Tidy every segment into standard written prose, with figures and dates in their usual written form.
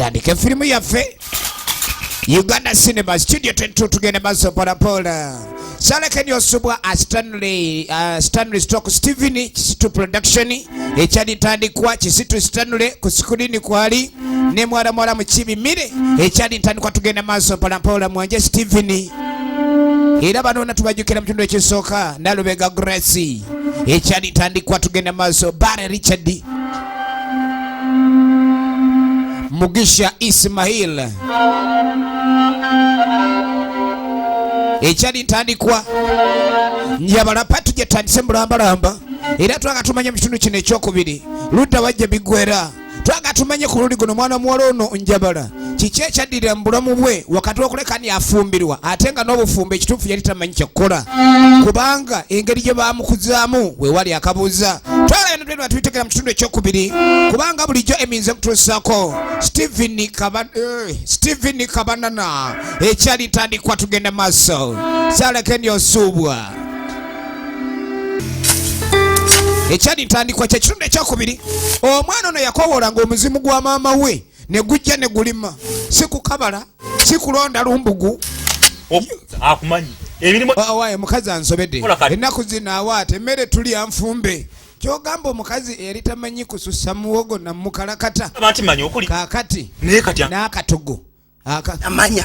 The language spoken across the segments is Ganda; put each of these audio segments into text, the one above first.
Tutandike firimu yaffe Uganda Cinema Studio 22, tugende maaso mpolampola. Salekeni Osubwa Stanley, Stanley Stock Steven Kisitu Production ekyali ntandikwa Kisitu Stanley ku sikulini kwali ne mwala mwala mu kibimire ekyali ntandikwa. Tugenda maaso mpolampola. Mwanje Steven era bano tubajjukira mu kitundu ekisooka. Nalubega Grace ekyali ntandikwa. Tugenda maaso. Bare Richard, Mugisha Ismail ekyali ntandikwa. Njabala patu gyetandise mulambalamba era twaga tumanye mu kitundu kino ekyokubiri ludda wajja biggwera. Twaga tumanye ku luli guno mwana muwala ono Njabala kiki ekyaddirira mu bulamu bwe wakati wokuleka ni afumbirwa, ate nga n'obufumbo ekituufu yali tamanyi kyakkola kubanga engeri gye baamukuzaamu wewali akabuuza. Twala tubitegera mu kitundu ekyokubiri kubanga bulijjo eminze kutuusaako Stephen Kabanana ekyali ntandikwa. Tugenda maaso. Salakeni Osuubwa ekyali ntandikwa kyekitundu ekyokubiri. Omwana ono yakowoolanga omuzimu gwa maama we ne gujja ne gulima, si kukabala, si kulonda lumbugu. Akumanyi emirimu. Awaye mukazi ansobedde. Kola kati. Ennaku zino awaata emmere tulya nfumbe. Kyogamba omukazi eri tamanyi kususa muwogo namukalakata. Abantu manyi okuli. Kaakati naye kati n'akatogo amanya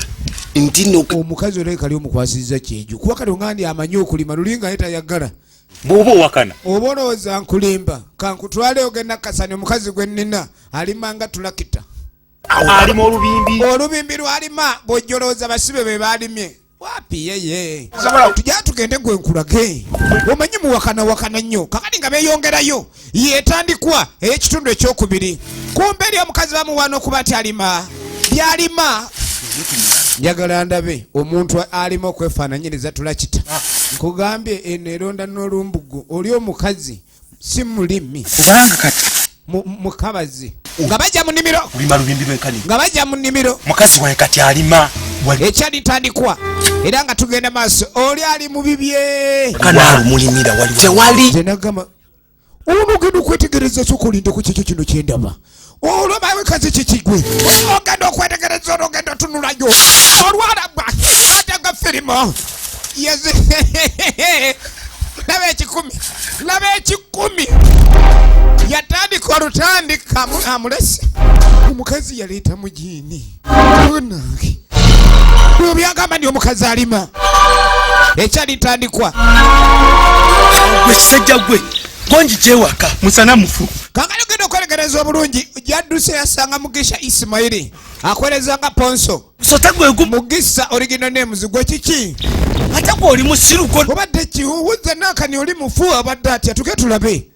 nti no. Omukazi olabika kali omukwasizza kyejo kuba kati onga ndi amanyi okulima luli nga ye tayagala. Bw'oba owakana. Oba olowooza nkulimba, kankutwale ogenda kasani. Omukazi gwe nnina alima nga tulakita. Alima olubimbi. Olubimbi lwalima bw'ojja basibe be balimye wapi yeye. Tujja tugende gwe nkulage omanyi muwakanawakana nnyo. Kakati nga beeyongerayo yetandikwa ey'ekitundu ekyokubiri. Kumbe eri omukazi bamuwaana okuba nti alima byalima. Njagala ndabe omuntu alima okwefaananyiriza tulakita. Nkugambye eno eronda n'olumbugu. Oli omukazi si mulimi. Kubanga kati Mukabazi nga bajja mu nnimiro. Kulima lubimbi lwenkani. Nga bajja mu nnimiro. Mukazi wange kati alima. Ekyali ntandikwa era nga tugenda maaso. Oli ali mu bibye. Kanaalumulimira wali tewali. Nze nagamba ono ogenda okwetegereza, soka olindeko kikyo kino kyendaba. Olwo bawekazi kikigwe ogenda okwetegereza, olwo ogenda otunulayo olwalabwa atega firimu yezi. Laba ekikumi, laba ekikumi. Yatandika olutandika amulese omukazi yaleeta mujiini nange byagamba ndi omukazi alima ekyali ntandikwa. Gwe kisajja gwe gongi gyewaka musana mufu. Kakati ogenda okweregereza obulungi jadduse yasanga Mugisha Isimairi akwereza nga Ponso. Sota gwegu. Mugisa original names gwe kiki? Ate gwe oli musiru gwe. Obadde kiwuwuza nakani oli mufu abadde atya? Tuge tulabe.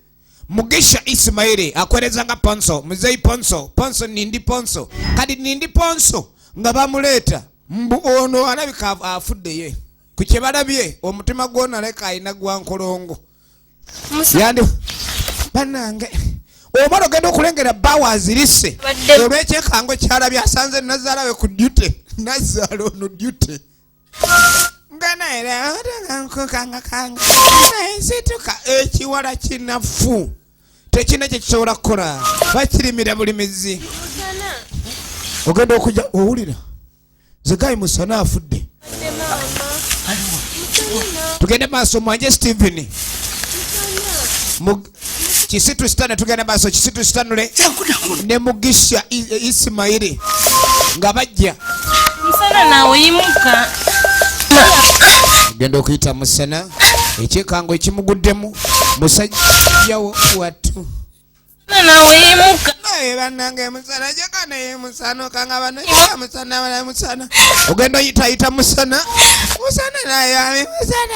Mugisha Isimairi akwereza nga Ponso, muzeyi Ponso, Ponso nindi Ponso. Kati nindi Ponso nga bamuleeta mbu ono alabika afudde ye. Ku kye balabye omutima gwona alabika alina gwa nkolongo. Yandi bannange omwana ogenda okulengera bbaawo azirise olw'ekyekango kyalabye asanze nazaala we ku duty, nazaala ono duty nganaera nkukangakanga naye nsituka ekiwala kinafu tekina kyekisobola kukola bakirimira bulimizi. Ogenda okujja owulira zegayi musana afudde. Tugende maaso. Mwanje Steven Kisitu Stanley, tugenda maaso. Kisitu Stanley ne Mugisha Isimairi nga bajja. Musana naawe yimuka. Genda okuyita musana ekyekango ekimuguddemu musajjawo watu. Musana naawe yimuka. Naye bannange musana joka naye musana okanga bano musana bana musana ogenda oyitayita musana musana naye ami musana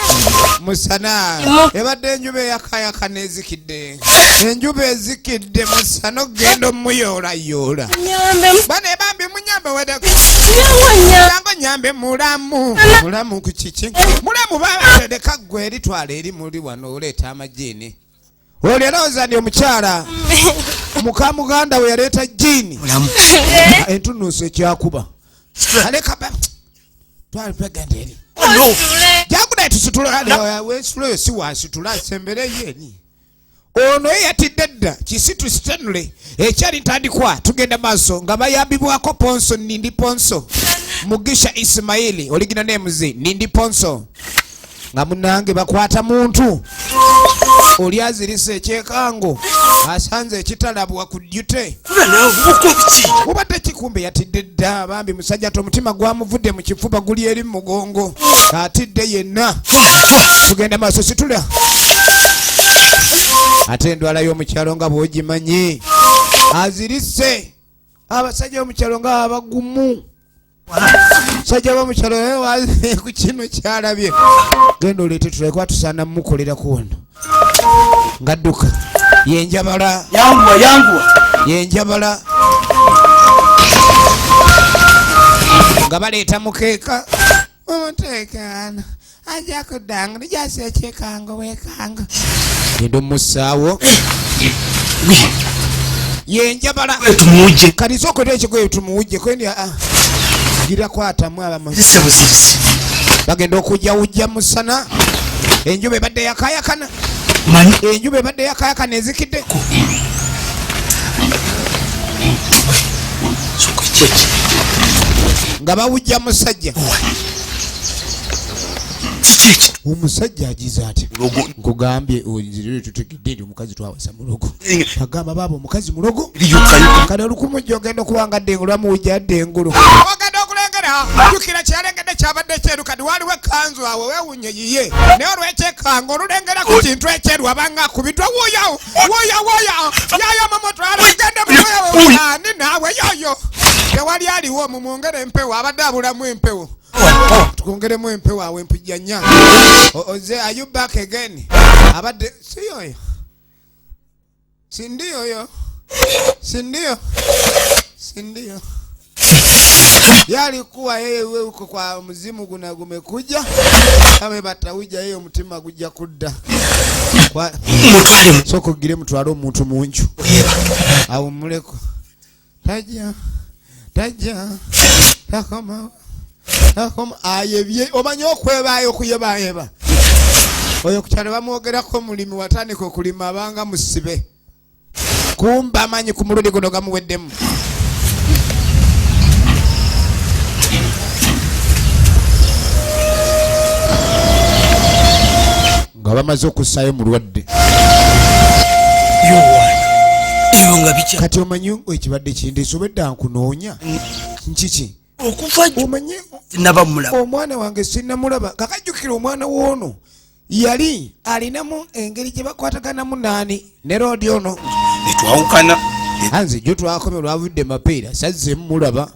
musana ebadde enjuba eyakayaka nezikidde, enjuba ezikidde, musana ogenda omuyoolayoola. Nyambe. Bane bambi munyambe wedeko. Nyangu nyambe. Jangu nyambe mulamu mulamu ku kiki mulamu babatedeka gwe eritwala eri muli wano oleeta amajiini. Olwo alowooza ndi omukyala muka muganda we yaleeta jiini entunuuso ekyakuba aleka twalipegenda eri. No. Jangu naye tusitula wensitulo yo si wansitula asembereyo eri. Ono ye yatidde dda. Kisitu Stanley ekyali ntandikwa. Tugenda maaso nga bayambibwako Ponso Nindi Ponso, Mugisha Ismaili, original names Nindi Ponso, nga munange bakwata muntu oli azirise ekyekango asanze ekitalabwa ku duty. Kula naawe buko biki? Obadde kikumbe yatidde dda bambi musajja ate omutima gwamuvudde mu kifuba guli eri mu mugongo, atidde yenna. Tugenda maaso, situla ate endwala y'omukyalo nga bw'ogimanyi azirise. Abasajja b'omukyalo nga abagumu, sajja b'omukyalo naye waze ku kino kyalabye. Genda oleete tulabe kuba tusaana mumukolerako wano ngadduka yenjabala. Yanguwa, yanguwa. Yenjabala nga baleeta mukeeka omuteekaano ajja kuddanga nijasa ekyekango wekango genda omusaawo yenjabala. Tumuwujje. Kati sooka otera ekigoye tumuwujje kwendi aa gira kwatamu abama. Zise buzizi. Bagenda okujjawujja musana, enjuba ebadde yakayakana. Manyi. Enjuba ebadde yakayakana ezikidde. Nga bawujja musajja. Kiki? Omusajja agize atya? Mulogo. Nkugambye onzirire tutegedde nti omukazi twawasa mulogo. Agamba baaba omukazi mulogo. Liyuka. Kati olukumujja ogenda okuwanga dde engulu bamuwujja dde engulu. Ogenda okulengera jjukira kyalengedde kyabadde kyeru, kati waliwo ekkanzu awo weewunye yiye naye olw'ekyekkango olulengera ku kintu ekyeru abanga akubiddwa wuuyo wuuyo wuuyo yayo mumutwalo gende muwuyo ani naawe yoyo tewali aliwo mumwongere empewo abadde abulamu empewo. Twongeremu empewo awo empujja nnya. Oze, are you back again? Abadde si yoyo, si ndio yo, si ndio, si ndio yalikuwa yeye. We uko kwa mzimu guna gumekuja kame batawuja yeye omutima gujja kudda kwa Mutwale. Soko gire mutwale omuntu munju awummuleko. Tajja tajja takomawo takoma ayebye omanyi okwebaayo okuyebayeba oyo kukyalo bamwogerako mulimi watandika okulima abanga musibe kumba amanyi ku mulundi guno gamuweddemu. Nga bamaze okussaayo mulwadde. Yowaana ebyo nga bikya. Kati omanyi ekibadde kindeese obedda nkunoonya nkiki? Okuva jjo omanyi sinaba mulaba. Omwana wange sinnamulaba. Kakajjukira omwana w'ono yali alinamu engeri gye bakwataganamu naani ne roodi ono. Netwawukana. Anze jjo twakomye olwavudde mapeera sazzeemu mulaba.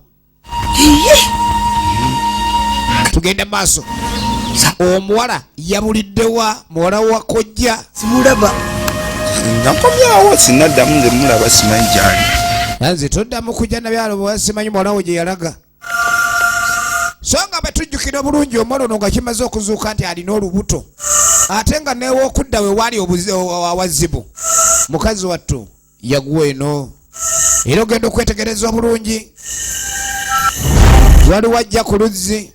Tugenda maaso. Omuwala yabuliddewa muwala wa kojja? Simulaba. Nakomyawo sinaddamu nze mulaba simanyi gyali. Anze toddamu kujja nabyalo bwe simanyi muwala wo gye yalaga. So nga bwe tujjukira obulungi omuwala ono nga kimaze okuzuuka nti alina olubuto ate nga neewokudda we waali awazibu mukazi wattu yaguwa eno era ogenda okwetegereza obulungi waliwo ajja ku luzzi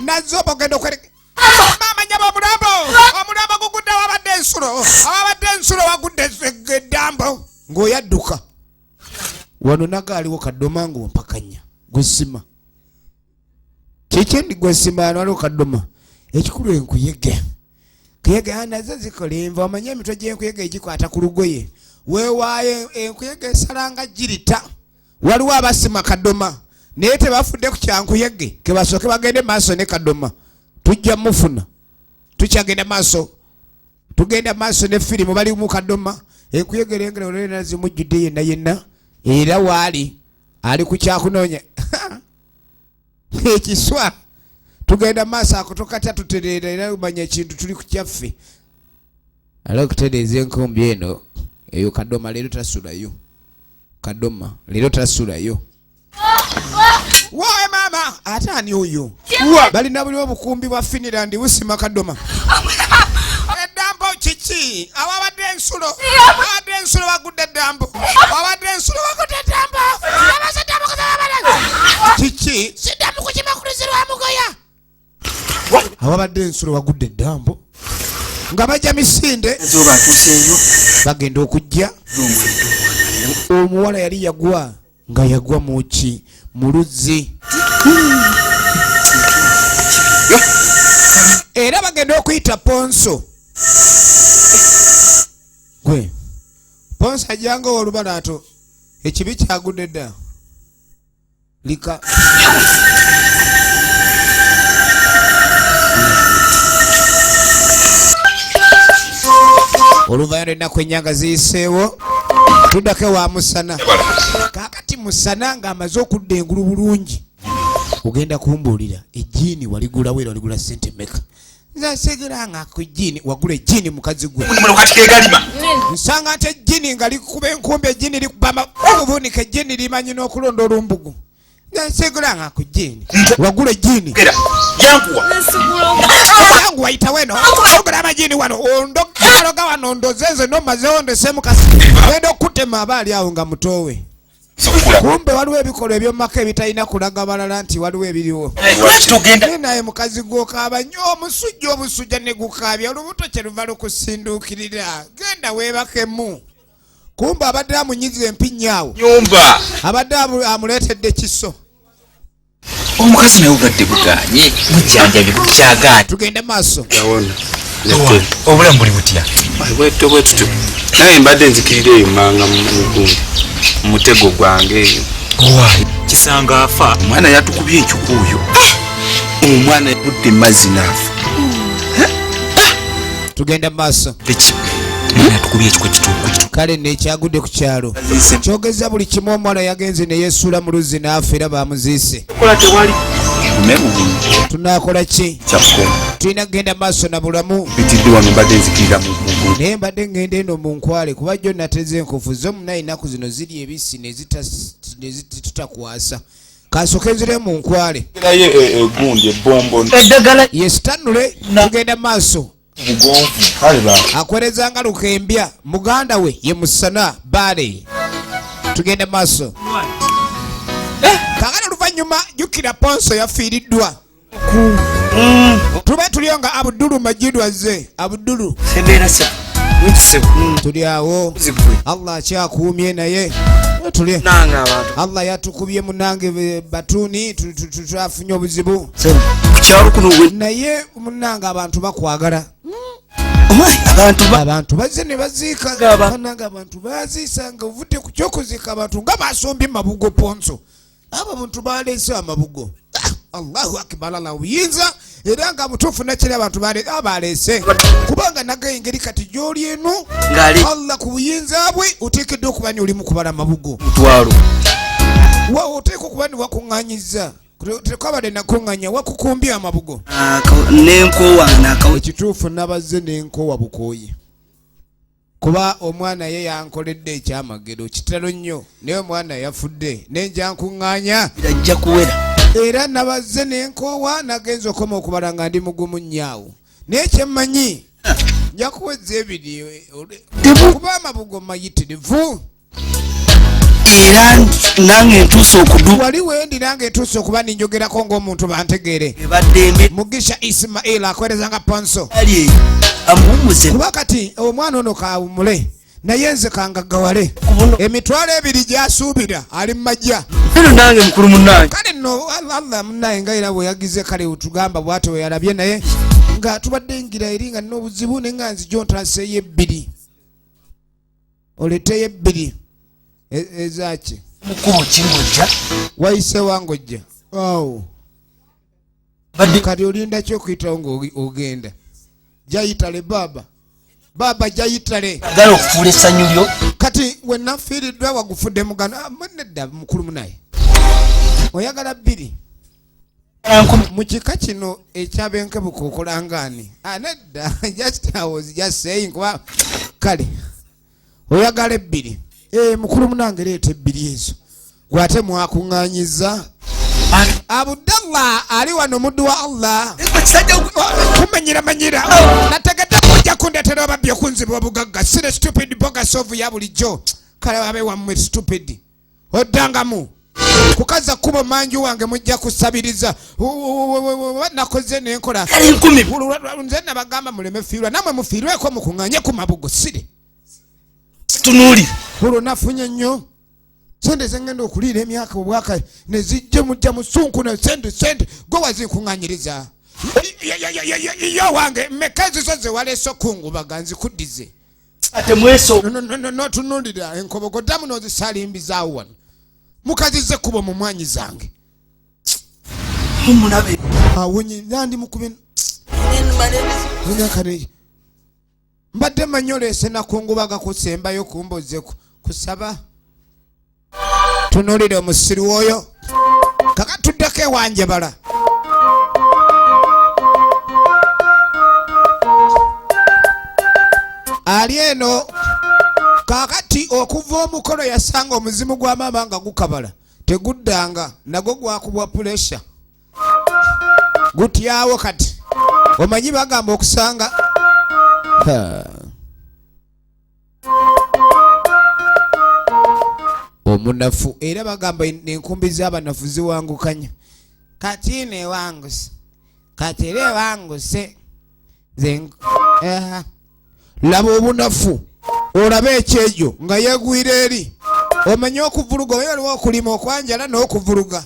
nazo ogenda okwereke maama nyaba omulambo omulambo gugudde awabadde ensulo awabadde ensulo wagudde eddambo ng'oyadduka wano naga aliwo kadoma ng'ompakanya gwesima kiki gwesima wano waliwo kadoma ekikulu enkuyege kuyege nazo zikola enva omanye emitwe gy'enkuyege egikwata ku lugoye weewaayo enkuyege esalanga girita waliwo abasima kadoma naye tebafudde ku kyankuyege kebasooke bagende maaso ne kadoma tujja mufuna tukyagenda maaso tugenda maaso ne firimu bali mu kadoma enkuyege lengera olwena zimujjudde yenna yenna era waali ali ku kyakunoonya ekiswa tugenda maaso ako tokatya tutereera era omanya ekintu tuli ku kyaffe ala okutereeza enkumbi eno eyo kadoma leero tasulayo kadoma leero tasulayo wowe maama ate ani oyo balina buli obukumbi bwa Finland busima kadoma eddambo kiki awabadde ensulo awabadde ensulo wagudde eddambo awabadde ensulo wagudde eddambo kiki siddamu kukima ku luzzi lwa mugoya awabadde ensulo wagudde eddambo. Nga bajja misinde bagenda okujja omuwala yali yagwa nga yagwa muki mu luzzi era bagenda okuyita ponso gwe ponso ajjanga owolubalaato ekibi kyagudde dda lika oluvannyuma lw'ennaku ennya nga ziyiseewo tuddako ewa musana kaakati musana ng'amaze okudda engulu bulungi ogenda kumbuulira ejjiini waligulawo era waligula ssente meka nze nsigala nga ku jjiini wagula ejjiini mukazi gwe nsanga nti ejjiini nga likuba enkumbi ejjiini likuba obuvunika ejjiini limanyi n'okulonda olumbugu nze nsigala nga ku jjiini wagula ejjiini yanguwa wayitawo eno ogula amajiini wano ondogaloga wano ndoze nze nomazewo ndesemu kasi genda okutema aba ali awo nga mutowe kumbe waliwo ebikolwa ebyomumaka ebitalina kulaga balala nti waliwo ebiriwo naye naye mukazi gwokaaba nyo omusujja obusujja ne gukaabya olubuto kyeluva lukusinduukirira genda weebakemu kumbe abadde amunyiza empinnya awo abadde amuleetedde kiso omukazi naye obulwadde buganye bujjanjabi bukyagaanye tugende maaso obulamu buli butya bwetyo bwetutyo naye mbadde nzikirira eyo manga mugundi mumutego gwange eyo owaayi kisanga afa omwana yatukubye ekikuuyo omwana budde mazzi naafa tugenda maaso yatukubye ekiko kituuku kale nekyagudde ku kyalo kyogeza buli kimu omuwala yagenze neyesuula mu luzzi n'afa era bamuziise tunakola ki tulina kugenda maaso na bulamu naye mbadde ngenda eno mu nkwale kuba jjo nateze enkofu zo munaye ennaku zino ziri ebisi nezitutakwasa kansooke nzire mu nkwale yesitanule tugenda maaso akwereza nga lukembya muganda we ye musana baale tugende maaso kakati oluvannyuma jjukira ponso yafiiriddwa tube tuliyo nga abudulu majidu azze abudulu tuli awo allah akyakuumye naye tuli allah yatukubye munange batuuni twafunye obuzibu naye munange abantu bakwagala abantu bazze ne baziika banange abantu baziisa nga ovudde ku kyokuziika abantu nga basombye mabugo ponso abo abantu baleese amabugo Allahu akbar Allah buyinza era nga mutuufu nakiri abantu baleese kubanga naga engeri kati gy'oli eno Allah ku buyinza bwe oteekeddwa okuba ni oli mu kubala amabugo oteekwa okuba ni wakuŋŋaanyizza tekwabadde nakuŋŋanya wakukumbye amabugo ekituufu nabazze n'enkoowa bukooyi kuba omwana ye yankoledde ekyamagero kitalo nnyo naye omwana yafudde nenja nkuŋŋaanya ajja kuwera era nabazze n'enkoowa nagenza okoma okubala nga ndi mugumu nnyo awo naye kyemmanyi nja kuweza ebiri kuba amabugo mayitirivu era nange ntuuse okudu wali wendi nange ntuuse okuba ninjogerako ng'omuntu bantegeere Mugisha Ismail akwereza nga ponso kuba kati omwana ono kawumule naye nze kangaggawale emitwalo ebiri gyasuubira ali mu majja nange mukulu munnange kale nno Allah munnaye nga era bwe yagize kale tugamba bw'atyo bwe yalabye naye nga tubadde ngira eri nga nina obuzibu naye nga nzija ontaseeyo ebbiri oleteyo ebbiri ezaki mukubo kingojja wayise wangojja awo kati olinda ki okuyitawo ng'ogenda jayitale baba baba jayitale agala okufuula essanyu lyo kati wenafiiriddwa wagufudde mugano nedda mukulu munaye oyagala bbiri mu kika kino ekyabenkebuka okolangaani nedda just I was just saying kuba kale oyagala ebbiri mukulu munange leeta ebbiri ezo gwate mwakuŋŋaanyiza Abudallah ali wano muddu wa Allah kumanyira manyira nategedde kujja kundeetera ababbi okunziba obugagga sire stupid bogus of ya bulijjo kale babe wammwe stupid oddangamu Kukaza kkubo manju wange mujja kusabiriza. Nakoze nenkola. Nze nabagamba muleme fiirwa, namwe mufiirweko mukuŋŋaanye ku mabugo sire. Tunuuli. Olwo nafunye nnyo. Sente zengenda okuliira emyaka obwaka ne zijje mujja musunku ne sente sente gwe wazinkuŋŋaanyiriza. Yo wange mmeka ezizo ze waleese okungubaga nzikuddize. Ate mweso. N'otunuulira enkobogo ddamu n'ozisalimbizaawo wano. Mukazizza ekkubo mu mwanyi zange. Mumulabe. Awonye nandi mukube. Mbadde mmanyi oleese nakungubaga kusembayo kumboze kusaba. Tunuulira omusiru oyo. Kakatuddeko ewanjabala. Ali eno kaakati okuva omukolo yasanga omuzimu gwa maama nga gukabala teguddanga nagwo gwakubwa puresha gutyawo kati omanyi bagamba okusanga omunafu era bagamba enkumbi z'abanafu ziwangukanya kati newanguse kati era ewanguse laba obunafu olabe ekyejo nga yeegwira eri omanyi okuvuluga oyo oliwo okulima okwanjala n'okuvuluga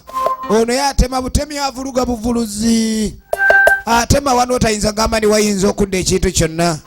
ono yatema butemi avuluga buvuluzi atema wano otayinza gamba ni wayinza okudda ekintu kyonna.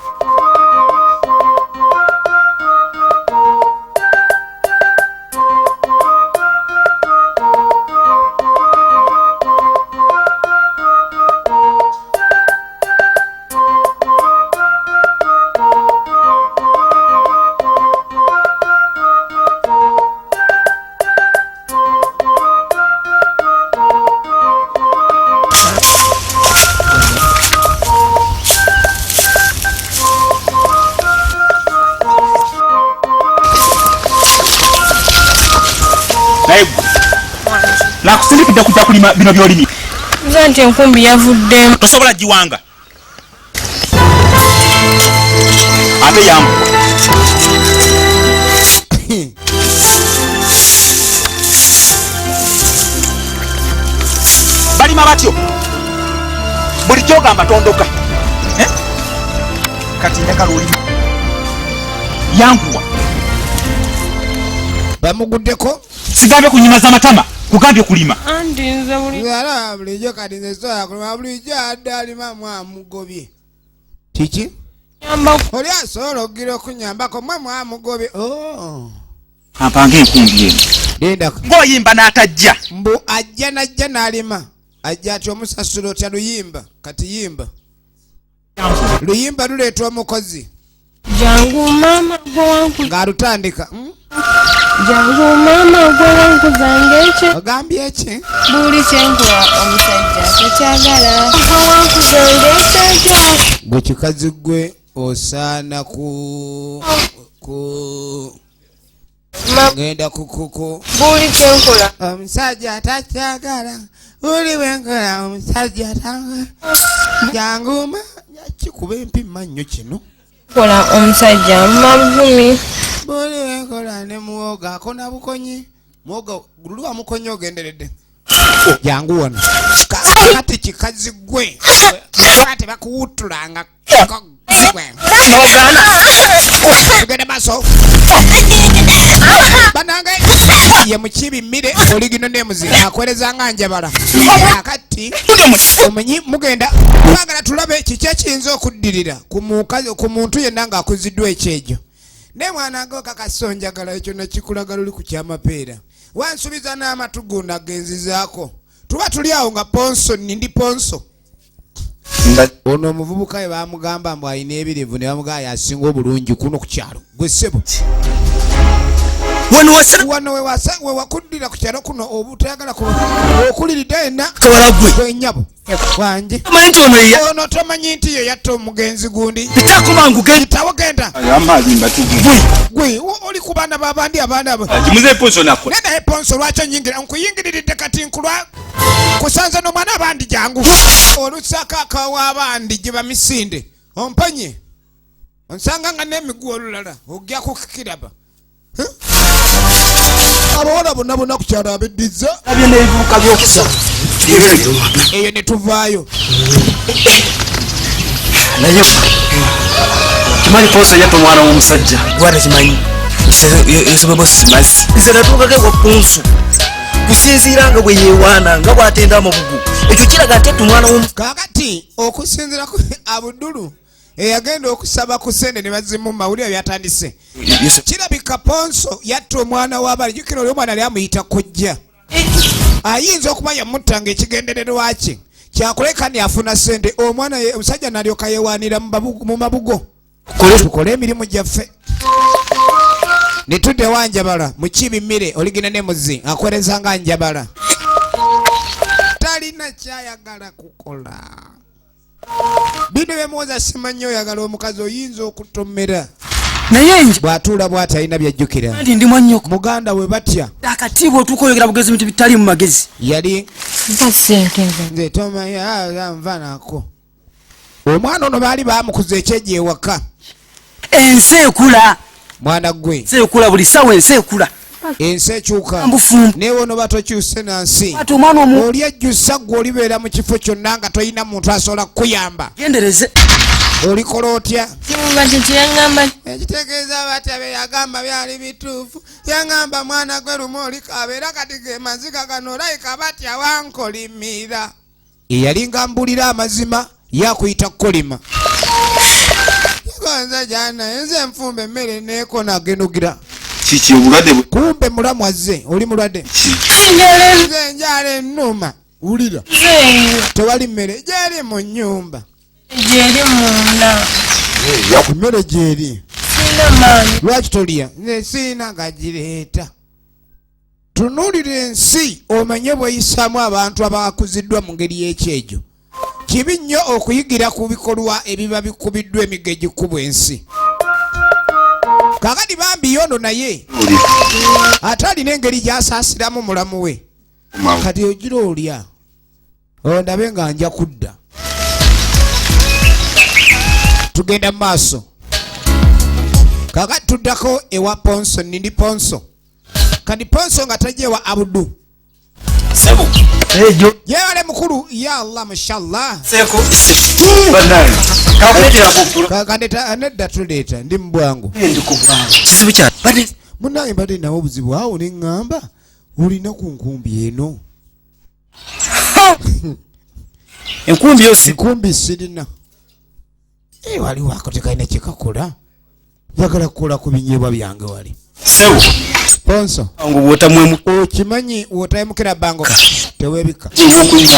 Nakusindikidde kujja kulima bino by'olimye. Nze nti enkumbi yavuddemu. Tosobola giwanga. Ate yambuka. Balima batyo. Bulijjo ogamba tondoka. Kati njagala olima. Yanguwa. Bamuguddeko. Sigambye kunyimaza matama. Kugambye kulima. Andi nze buli Yala bulijjo kati nze soya kulima bulijjo adde alima mwamugobye. Kiki? Oli asobola okugira okunyambako mwe mwamugobye. Oh. Ampange enkumbi eno. Linda. Ng'oyimba n'atajja. Mbu ajja n'ajja n'alima. Ajja ati omusasula otya luyimba. Kati yimba. Luyimba luleetwa omukozi. Jangu mama gwe wanku. Ng'alutandika. Jangu mama gwe wankuzanga ekyo. Ogambye ki? Buli kyenkola omusajja tekyagala. Gwe wankuzanga ekyo. Gwe kikazi gwe osaana ku ngenda kukuku. Buli kyenkola. Omusajja takyagala. Buli bwenkola omusajja takyagala. Jangu mama kikuba empi mannyo kino. Kola omusajja mavumi. Buli wenkola ne muwoga akona bukonyi. Muwoga luli wamukonyi ogenderedde. Jangu wano. Kati kikazi gwe. Kati bakuwutulanga. Tugende maaso. Banange ye mukibi mmire oligino n'emuzi akwereza nga njabala. Akati omanyi mugenda twagala tulabe kiki ekiyinza okuddirira ku muntu yenna ng'akuziddwa ekyejo. Ne mwana gwe kakasa onjagala ekyo nakikulaga luli ku kyamapeera. Wansuubiza n'amatugunda genzizaako. Tuba tuli awo nga ponso nindi ponso. Ono omuvubuka we baamugamba mbu alina ebirevu ne bamugamba yasinga obulungi kuno ku kyalo. Gwe ssebo. Wano we wakuddira ku kyalo kuno obutayagala okuliridde yenna. Gwe nnyabo. Wange. Ono tomanyi nti ye yatta omugenzi gundi. Kitawogenda. Gwe oli ku baana b'abandi abaana abo. Nena ponso lwaki onyingira? Nkuyingiriridde kati nkulwa kusanze n'omwana abandi jangu. Olusaka akaw'abandi gye bamisinde. Omponye. Onsanga nga n'emiguwa olulala ojja kukiraba. Abawala Abavubuka bonna bonna ku kyalo abeddiza eyo ne tuvaayo. Naye kimanyi Ponso yatta omwana w'omusajja. Gwana kimanyi nze natuukako ewa Ponso kusinziira nga bwe yeewaana nga bw'atenda amabugo, ekyo kiraga nti atta omwana w'omu. Kaakati okusinziira ku Abudulu eyagenda okusaba ku ssente ne bazimumma, wulira byatandise. Kirabika Ponso yatta omwana w'abali. Jjukira oli omwana yali amuyita kojja, ayinza okuba yamutta ng'ekigendererwa kye kyakuleka ni afuna ssente. Omwana omusajja n'alyoka yeewaanira mu mabugo. Tukole emirimu gyaffe ne tudde wa Njabala mu Kibimire oligina ne Muzi akwereza nga Njabala talina kyayagala kukola. Bino byemuwoza simanyi oyagala omukazi oyinza okutomera. Naye nje bw'atuula bw'ati alina by'ajjukira. Nti ndi mwannyoko. Muganda we batya. Akatiibwa otuuka oyogera bugezi bintu bitali mu magezi. Yali Mpa ssente nze. Nze tomanya nva nako. Omwana ono baali baamukuza ekyejo ewaka. Ensi ekula. Mwana gwe. Ensi ekula buli ssaawa, ensi ekula. Ensi ekyuka. Mbufumbo. Newe onoba tokyuse na nsi. Ate omwana omu. Oli ejjusa ggwe olibeera mu kifo kyonna nga tolina muntu asobola kukuyamba. Gendereze. Olikola otya? Kimumba kye kyeyaŋŋamba. Ekitegeeza batya bye yagamba byali bituufu. Yaŋŋamba mwana gwe lumu olikaaba era kati ge maziga gano olayika batya wankolimira. Eyalinga mbulira amazima yakuyita kukolima. Nze jana nze nfumba emmere neekona agenugira. Kiki obulwadde bwe? Kumbe mulamu azze, oli mulwadde? Nze enjala ennuma. Wulira. Tewali mmere gyeri mu nnyumba. Gyeri munda. Emmere gyeri. Sirina maanyi. Lwaki tolya? Nze sirina gagireeta. Tunuulira ensi omanye bw'eyisaamu abantu abakuziddwa mu ngeri y'ekyejo. Kibi nnyo okuyigira ku bikolwa ebiba bikubiddwa emiggo egikubwa ensi. Kaakati bambi yono naye ate alina engeri gy'asaasiramu mulamu we. Kati ogira olya ondabe nga nja kudda. Tugenda mu maaso. Kaakati tuddako ewa Ponso, nindi Ponso. Kati Ponso nga tajja ewa Abudu. Sebo. Ejo. Yewale mukulu, ya Allah, mashallah. Seko. Banaye. Kakuleetera ku. Kakandeta nedda tuleeta ndi mu bwangu. Ndi ku bwangu. Kizibu kya. Bade. Munnange mbadde nawo obuzibu awo ne ŋŋamba olina ku nkumbi eno. Enkumbi yo si. Enkumbi sirina. Waliwo ako tekalina kye kakola. Njagala kukola ku binyeebwa byange wali. Sebo. Ponso. Ngo bw'otamwemu. Okimanyi w'otayemukira bbango teweebika.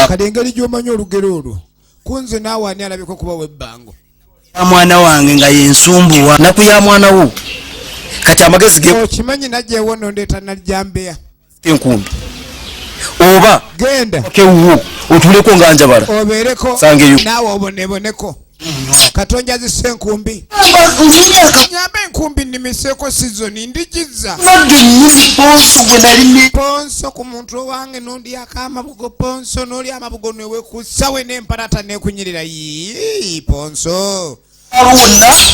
Kati engeri gy'omanyi olugero olwo kunze naawe ani alabika okuba w'ebbango? Mwana wange nga yensumbuwa naku ya mwana wo. Kati amagezi ge. Okimanyi najja ewo nondeeta najjambeya. Enkumbi. Oba genda. Kewuwo otuleko nga njabala. Obeereko. Sangeyo. Naawe oboneboneko. Katonja zisse enkumbi. Nyamba enkumbi nnimiseeko sizoni ndigiza. Ponso ku muntu owange n'ondyako amabugo ponso n'olya amabugo newekusawe n'empalata n'ekunyirira. Yii ponso.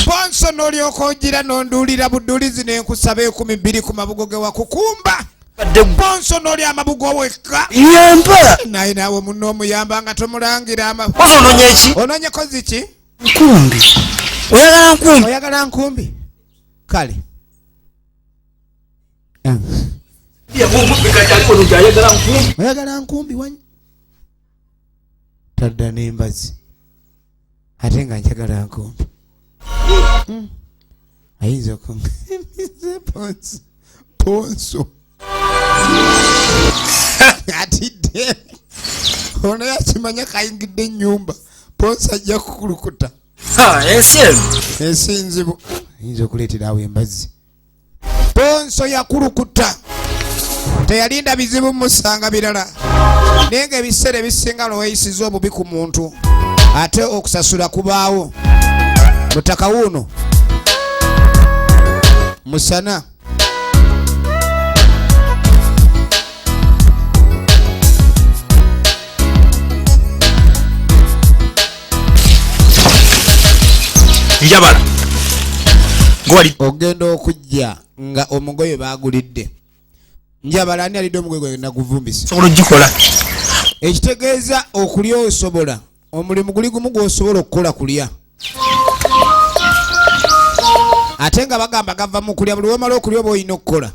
Ponso n'olyoka ogira n'onduulira buduulizi n'enkusaba 12 ku mabugo ge wakukumba. Ponso n'olya amabugo wekka. Yamba. Naye naawe munno omuyamba nga tomulangira ama. Ponso ononye ki? Ononyeko ziki? Nkumbi. Oyagala nkumbi? Oyagala nkumbi? Kale. Oyagala nkumbi wanyi? Tadda n'embazi. Ate nga njagala nkumbi. Ayinza okunga ponso. Ponso. Atidde. Ono yakimanya kayingidde ennyumba. Ponso ajja kukulukuta. Ha, ensi eno. Ensi nzibu. Ayinza okuleetera awo embazzi. Ponso yakulukuta. Teyalinda bizibu musanga birala. Naye ng'ebiseera ebisinga lweyisiza obubi ku muntu ate okusasula kubaawo. Mutaka wuuno. Musana. Njabala. Gwali. Ogenda okujja nga omugoye baagulidde. Njabala ani alidde omugoye gwange naguvumbisa? Sobola ogikola. Ekitegeeza okulya osobola, omulimu guli gumu gw'osobola okukola kulya, ate nga bagamba gava mu kulya. Buli womala okulya oba olina okukola.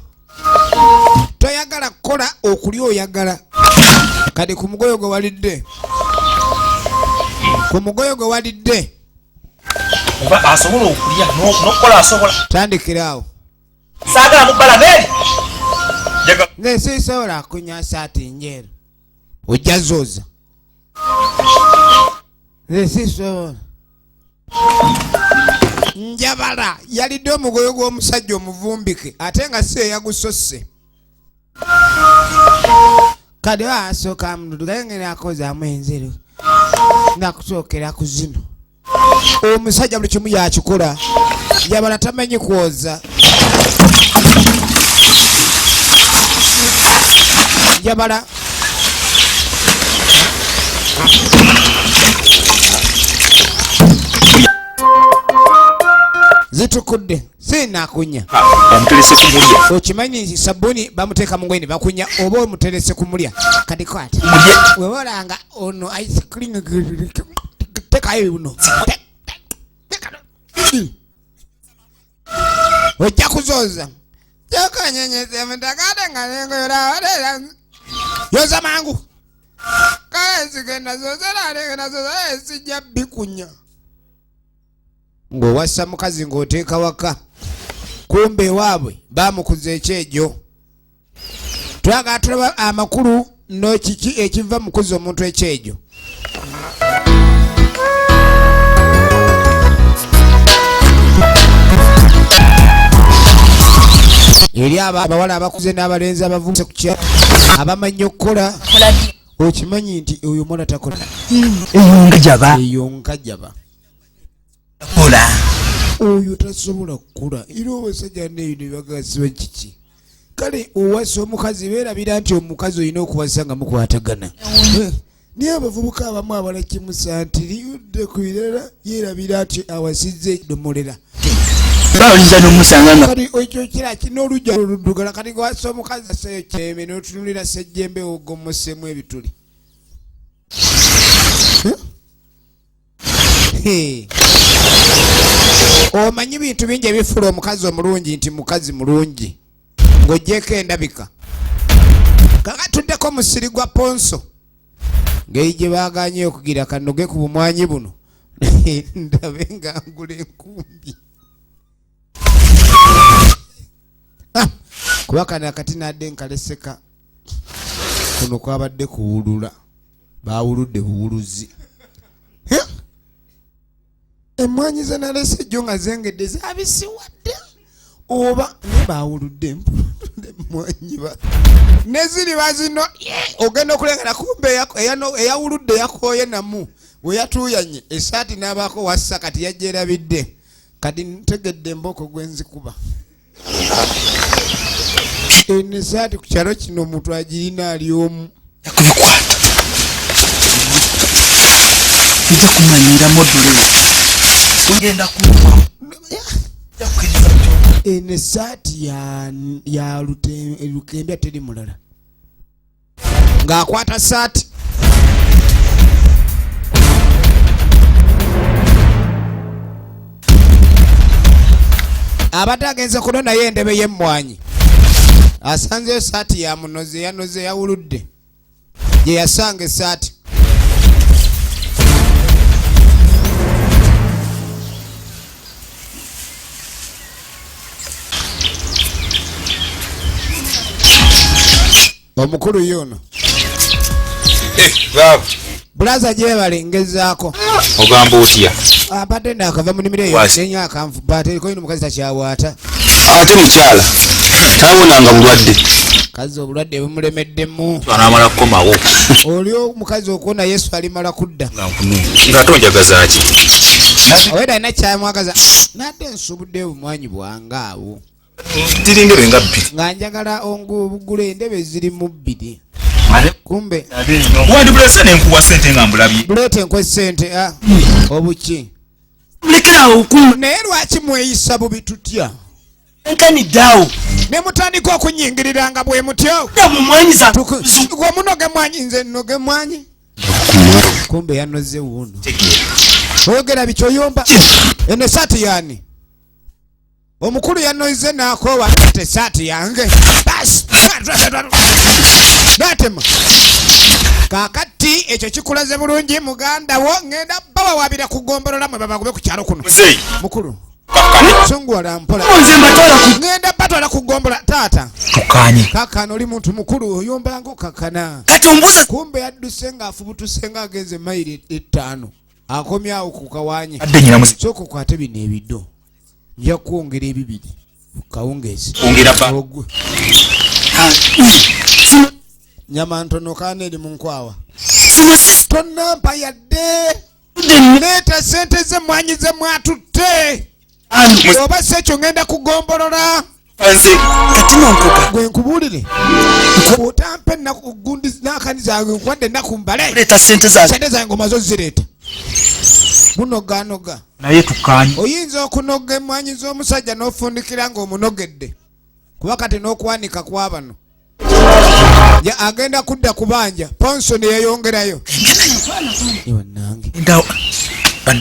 Toyagala kukola, okulya oyagala. Kati ku mugoyo gwe walidde, ku mugoyo gwe walidde, Oba asobola okulya n'okukola asobola. Tandikira awo. Saagala mubbala meeri. Nze sisobola kunywa saati njeru, ojja zooza. Nze sisobola. Njabala yalidde omugoyo gw'omusajja omuvumbike, ate nga si eyagusosse. Kati asooka mudugaengera akozamu enzeru nakusookera ku zino. Omusajja buli kimu yakikola, njabala tamanyi kwoza. Njabala zitukudde, sinakunya. Omuterese kumulya. Okimanyi nti sabuni bamuteeka mu ngoye ne bakunya, oba omuterese kumulya. Kati kwata webolanga ono ice cream, tekayo buno, ojja kuzooza. Kyokanyenyeze mutakate nga nengoyola, yoza mangu. Kale zigenda zozera alengenda zoza, sijja bikunya. Ng'owassa mukazi ng'oteeka waka, kumbe ewaabwe bamukuza ekyejo. Twagala tulaba amakulu nokiki ekiva mu kuza omuntu ekyejo. Eri abo abawala abakuze n'abalenzi abavumuse ku kya abamanyi okukola, okimanyi nti oyo omwana takola. Eyo nkajaba. Eyo nkajaba. Kola. Oyo tasobola kukula. Era abasajja neyo nebagasiba kiki? Kale owasa omukazi, beerabira nti omukazi olina okuwasa nga mukwatagana. Naye abavubuka abamu abala kimusa nti liyudde ku birala, yeerabira nti awasizza edomolera. Bayinza n'omusanga nga Kati ekyo kira kina olujja oluddugala. Kati gwasa omukazi asayo kyeme n'otunulira sejjembe ogomusemu ebituli. Hey. Omanyi bintu bingi ebifuula omukazi omulungi nti mukazi mulungi ng'ogyeko endabika. Kakatuddeko musiri gwa ponso, ngeri gye baganye okugira kanoge ku bumwanyi buno, ndabe nga ngula enkumbi. Ah, kuba kano akati nadde nkaleseka kuno kwabadde kuwulula, bawuludde buwuluzi. Emwanyi ze nalese jjo nga zengedde zabisiwadde oba naye bawuludde emwanyi neziri bazino. Ogenda okulengera kumbe eyawuludde yakooye namu weyatuuyanye esaati n'abaako wassa. Kati yajjerabidde. Kati ntegedde emboko gwenzikuba eno esaati ku kyalo kino omuntu agirina ali omu. Kubikwata nja kumanyira module ngenda kuwa. Eno esaati ya lukembya, teri mulala ng'akwata saati. Abadde agenze kuno naye endebe y'emmwanyi, asanzeyo saati ya munoze, yanoze yawuludde gye yasanga esaati. Omukulu yuno. Baaba. Bulaza, gyebale, ngezaako. Ogamba otya? Abadde nakava mu nimiro eyo. Wasi. Nenya akanvuba teriko yino, omukazi takyawaata. Ate mukyala tawonanga bulwadde. Kazi obulwadde bumulemeddemu. Anamala kukomawo. Oli omukazi okuwona Yesu alimala kudda. Nga tonjagaza ki? Oweda alina kyamwagaza. Nadde nsubudde obumwanyi bwange awo. Tiri ndebe nga bbiri. Nga njagala ongubugula endebe ziri mu bbiri, kumbe Wandibulese nenkuwa sente nga mbulabye. Buleeta enkwe sente, ah, obuki. Mulekerawo okuma. Naye lwaki mweyisa bubi tutya? Enkanidde awo. Ne mutandika okunyingiriranga bwe mutyo. Gwe munoge mwanyi, nze nnoge mwanyi. Kumbe yanoze wuuno. Oyogera biki oyomba? Eno esaati yaani? Omukulu yanoze n'akoowa ate esaati yange. Basi! N'atema. Kaakati ekyo kikulaze bulungi muganda wo, ŋŋenda bawawaabira ku ggombolola mwe babagube ku kyalo kuno. Mukulu. Sunguwala mpola. Ŋŋenda batwala ku ggombolola taata. Tukanye. Kakana oli muntu mukulu oyomba ng'okakana. Kati ombuuza. Kumbe yadduse ng'afubutuse ng'agenze mayiro 5. Akomyawo ku kawanye. Adde nnyina muzi. Sooka okwate bino ebido. Nja kwongera ebibiri ku kawungeezi. Ongera ba. Ogwe. Nyama ntono kaana eri mu nkwawa. Tonnampa yadde. Leeta ssente z'emmwanyi ze mwatutte. Oba si ekyo ŋŋenda kugombolola. Nze. Kati no nkoga. Gwe nkubuulire. Otampa ennaku gundi n'akani zange nkuwadde ennaku mbale. Leeta ssente zange. Ssente zange omaze ozireeta. Munoganoga. Naye tukkaanye. Oyinza okunoga emmwanyi z'omusajja n'ofundikira ng'omunogedde. Kuba kati n'okwanika kwa bano. Ya agenda kudda kubanja. Ponso ne yeeyongerayo. Ye bannange.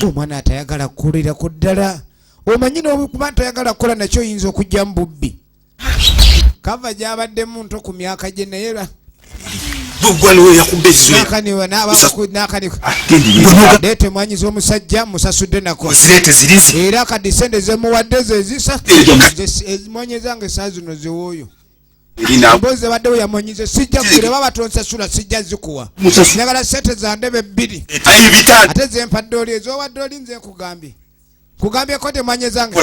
Omwana atayagala kukulira ku ddala. Omanyi n'okuba nti toyagala kukola nakyo oyinza okujja mu bubbi. Kava gy'abaddemu nto ku myaka gye naye era Leeta emmwanyi z'omusajja musasudde nako. Ozireete ziri. Era kati ssente zemuwadde ze zisa. Emmwanyi zange saa zino ziwooyo. Emboozi ebaddewo yamonyize sijja kugera baba tonsasula sijja zikuwa. Njagala ssente za ndebe 2. Ate ze mpadde oli ez'owadde oli nze nkugambye. Kugambyeko nti emmwanyi zange.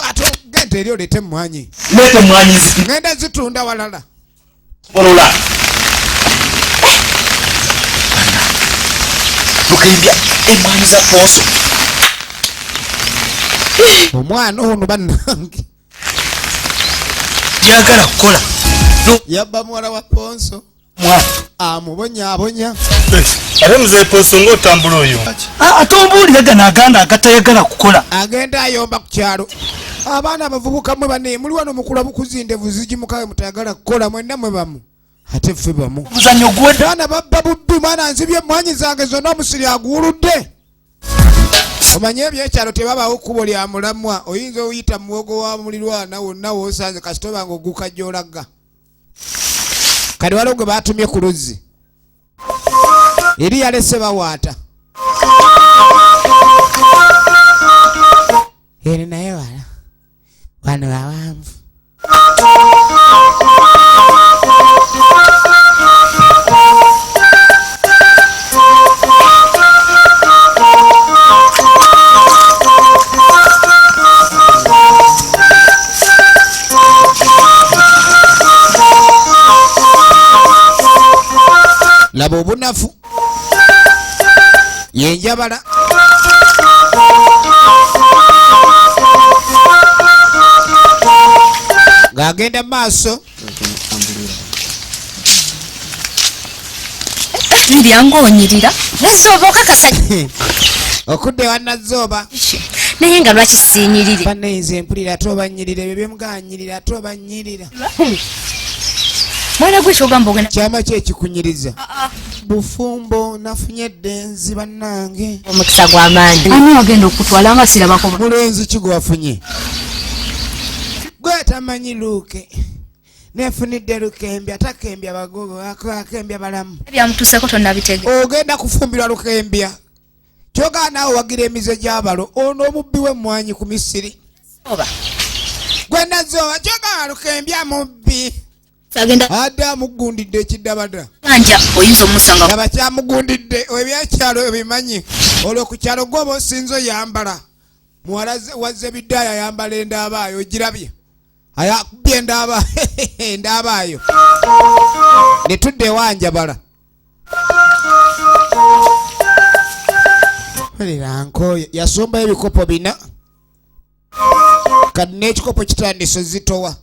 Ate genda eri oleete emmwanyi. Leeta emmwanyi zi- Ngenda zitunda walala. Bolola. Lukembya emmwanyi za Ponso. Omwana ono bannange. Teyagala kukola. Yabba muwala wa Ponso. Mwana. Amubonyaabonya. Ate muzeeyi Ponso ng'otambula oyo. Ate ombuulire gano aganda agatayagala kukola. Agenda ayomba ku kyalo. Abaana abavubuka mmwe banne muli wano mukula bukuzi ndevu zigimuka mutayagala kukola mwenna mwe bamu. Ate ffe bamu. Omuzannyo guwedde. Abaana babba bubbi mwana nzibye emmwanyi zange zonna omusiri aguwuludde. Omanye ebyekyalo tebabaawo kkubo lya mulamwa. Oyinza oyita muwogo wa mulirwana wonna w'osanze kasita oba ng'ogguka gy'olaga. Kati waliwo gwe baatumye ku luzzi. Eri yalese bawaata. Eri naye wala. Wano bawanvu. Laba obunafu. Yenjabala. Ng'agenda maaso. Ndya ng'onyirira. Nazzooba okakasa. Okudda ewa Nazzooba. Naye nga lwaki siinyirire? Banne nze mpulira ate obanyirira ebyo byemuganyirira ate obanyirira. Mwana gwe ky'ogamba ogenda. Kyama ki ekikunyiriza? Bufumbo nafunye eddenzi bannange. Omukisa gw'amaanyi. Ani agenda okutwala nga sirabako? Mulenzi ki gwe wafunye? Gwe tamanyi Luke. Nefunidde Lukembya, takembya bagogo, akembya balamu. Ebyamutuuseeko tonnabitegeera. Ogenda kufumbirwa Lukembya. Ky'ogaana naawe wagira emize gy'abalo, ono omubbi w'emmwanyi ku Misiri. Oba. Gwe Nazzooba, ky'ogaana Lukembya mubbi. Agenda. Adde amugundidde ekiddabada. Banja oyinza omusanga. Laba kyamugundidde, ebyekyalo ebimanyi. Olwo ku kyalo gw'oba osinze oyambala. Muwala wa Zebidaaya ayambala endaabaayo, ogirabye. Ayakubye endaabaayo. Ne tudda ewa Njabala. Mpulira nkooye. Yasombayo ebikopo 4. Kati n'ekikopo kitandise ozitowa.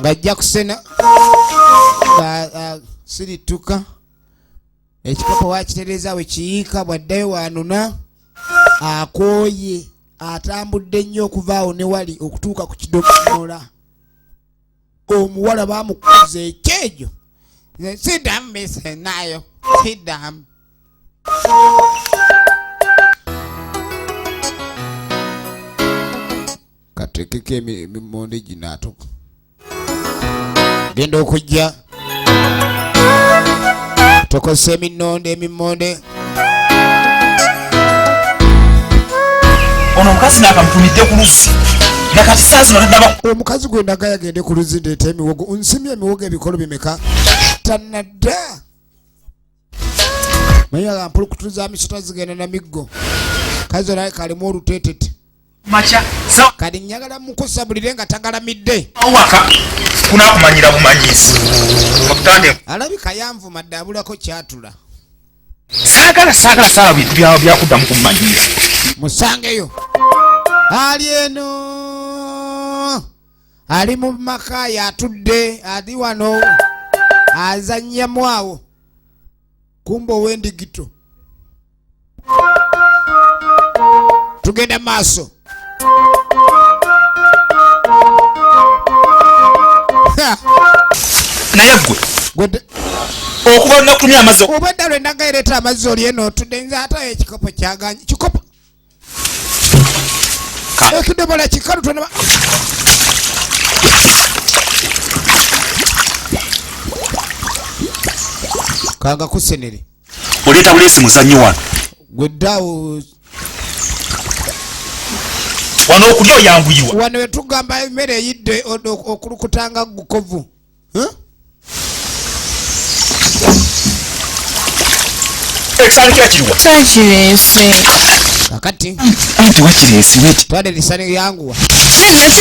Ng'ajja kusena. Nga sirituka. Ekikopo wakitereeza we kiyiika, bw'addayo waanuna. Akooye. Atambudde nnyo okuva awo ne wali okutuuka ku kidomola. Omuwala bamukuza ekyejo. Siddamu misenayo, siddamu. Katekeko emimonde gino atuka. Genda okujja. Tokosa eminonde emimonde. Ono omukazi nakamutumidde ku luzzi. Nakati saa zino tadaba. Omukazi gwe ndaga yagende ku luzzi ndeeta emiwogo. Nsimye emiwogo ebikolo bimeka? Tanadda. Naye nga mpulukutu za misota zigenda na miggo. Kazi olaye kalimu oluteetete. Makya. Sa Kati njagala mukusabulire nga tagalamidde. Awaka kunakumanyira bumanyizi. Bakutande. Alabika yanvuma dda abulako kyatula. Saagala saagala saala bintu byawe byakuddamu kummanyiza. Musangeyo. Ali eno. Ali mu maka yatudde ali wano azannyamu awo. Kumbe ow'endigito. Tugenda maaso. Naye ggwe. Gwe Okuva olunaku tumye amazzi. Obwedda lwe ndagayo ereeta amazzi oli eno otudde nze ate ekikopo kyaganye. Kikopo. Ekidomola kikalu tona. Kanga kusenere. Oleeta buleesi muzannyo wano. Gwe ddaawo. Wano okulya oyanguyiwa. Wano we tugamba emmere eyidde okulukutanga gukovu. Huh? Ekisaani kira kiriwa? Sakireese. Kakati. Anti wakireese weki? Twale ebisaani yanguwa.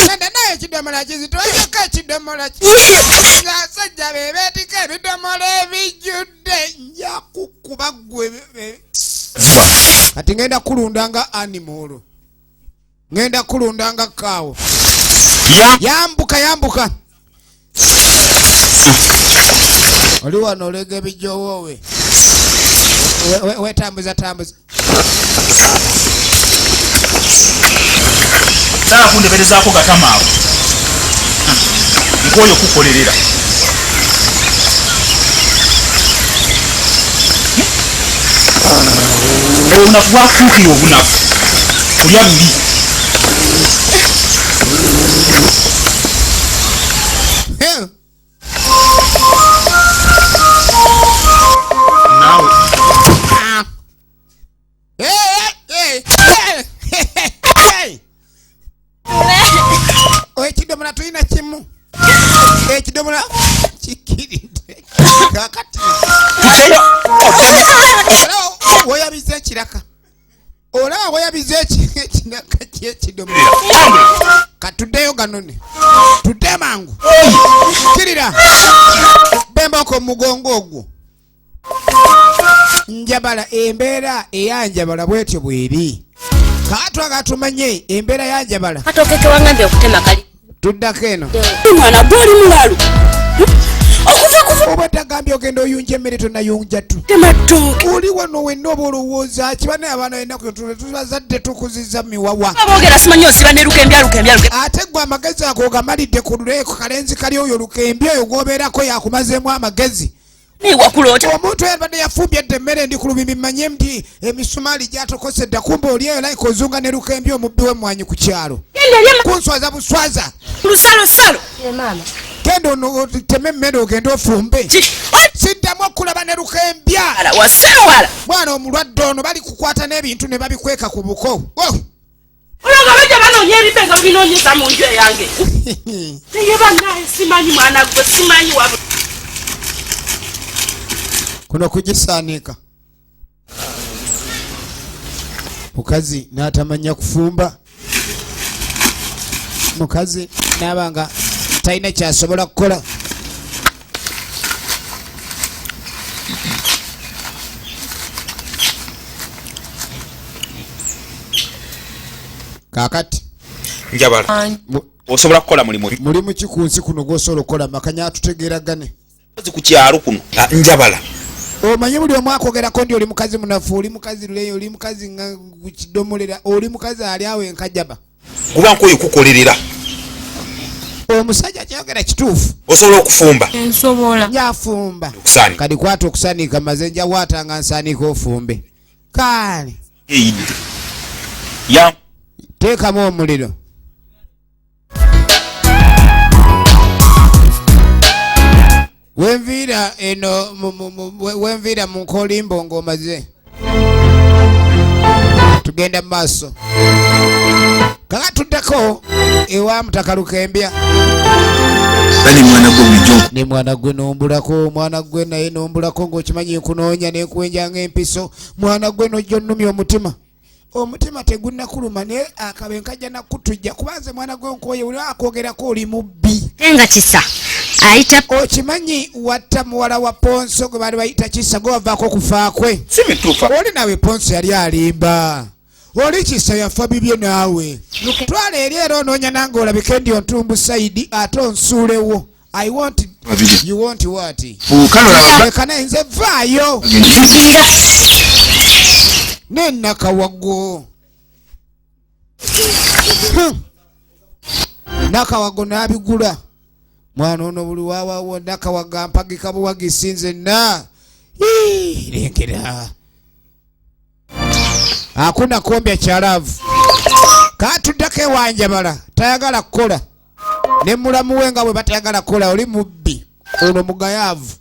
Nenda naye ekidomola kizito, ojjako ekidomola ki- Abasajja be beetika ebidomola ebijjudde, nja kukuba ggwe Kati ngenda kulunda nga animal. Ngenda kulunda nga kaawo. Yambuka, yambuka. Oli wano olega ebijjowoowe. Wetambuza, tambuza. Saala kundeberezaako gatama ago. Nkooye okukolerera. Obunafu bwakufuukira obunafu. Kulya luli. Naawe. Ekidomola tulina kimu. Ekidomola kikiridde. Kakati. Tuteyo. Olaba weeyabiza ekiraka. Olaba weeyabiza ekiraka ky'ekidomola. Katuddeyo ganone. Tudde mangu. Kirira. Bembako mugongo ogwo. Njabala embeera eyanjabala bwetyo bweri. Kaatwa katumanye embeera yanjabala. Katooke ke wangambye okutema kali. Tuddako eno. Mwana gwe oli mulalu. Okuva kuva. Oba tagambye ogenda oyunja emmere tonnayunja tu. Tema ttooke. Oli wano wenna oba olowooza ki? Bannaye abaana ennaku zino tubazadde tukuzizza miwawa. Aboogera simanyi osiba ne lukembe, lukembe, lukembe. Ate ggwe amagezi ago ogamalidde ku luleeko kalenzi kali oyo lukembe oyo gw'obeerako yakumazeemu amagezi. Naye wakula otya? Omuntu yabadde yafumbye dda emmere ndi ku lubimbi mmanye nti emisumaali gyatokose dda, kumbe oli eyo layika ozunga ne lukembe omubbi w'emmwanyi ku kyalo. Genda eri ama- Kunswaza buswaza. Lusalosalo. Ye maama. Genda ono oteme emmere ogende ofumbe. Ki? Siddamu okulaba ne lukembya. Ala, wasewala. Mwana omulwadde ono bali kukwata n'ebintu ne babikweka ku buko. Oh! Olwo bajja banoonya ebibbe nga babinoonyeza mu nju eyange. Naye bannange simanyi mwana gwe, simanyi wa- Kuno kugisaanika. Mukazi n'atamanya kufumba. Mukazi n'aba nga talina ky'asobola kukola. Kaakati. Njabala. Osobola kukola mulimu ki? Mulimu ki ku nsi kuno gw'osobola okukola? Makanya atutegeeragane. Ku kyalo kuno. Njabala. Omanyi buli omu akwogerako ndi oli mukazi munafu, oli mukazi luleyo, oli mukazi nga kidomolera, oli mukazi ali awo enkajaba. Kuba nkoye kukolerera. Omusajja kyayogera kituufu. Osobola okufumba? Nsobola. Njafumba. Okusanika. Kati kwata okusanika maze nja waata nga nsanika ofumbe. Kale. Eyidde. Ya. Teekamu omuliro. Wenviira eno wenviira mu nkolimbo ng'omaze. Tugenda mu maaso. Kaka tuddeko ewa Mutaka Lukembya. Bali mwana gwe bulijjo. Ne mwana gwe nombulako, mwana gwe naye nombulako ng'okimanyi nkunoonya ne nkuwenja ng'empiso. Mwana gwe n'ojja onnumya omutima. Omutima tegunnakuluma naye akabe nkajja nakutujja kuba nze mwana gwe nkooye buli akwogerako oli mubbi. Nga Kisa ayita Okimanyi watta muwala wa Ponso gwe baali bayita Kisa gwe wavaako okufa kwe. Si mituufu. Oli nawe Ponso yali alimba. Oli Kisa yafa bibye naawe. Twala eri era onoonya nange olabike ndi ontumbu sayidi ate onsuulewo. I want Babiri. you want what? Bukalo Leka naye nze vaayo. Nzira. Ne Nakawago. Nakawago n'abigula. Mwana ono buli wawawo Nakawago ampagika buwagisi nze na. Hii, lengera. Hakuna kombya kyalavu. Katuddako ewanjabala tayagala kukola. Ne mulamu we nga bwe batayagala kukola oli mubbi. Ono mugayaavu.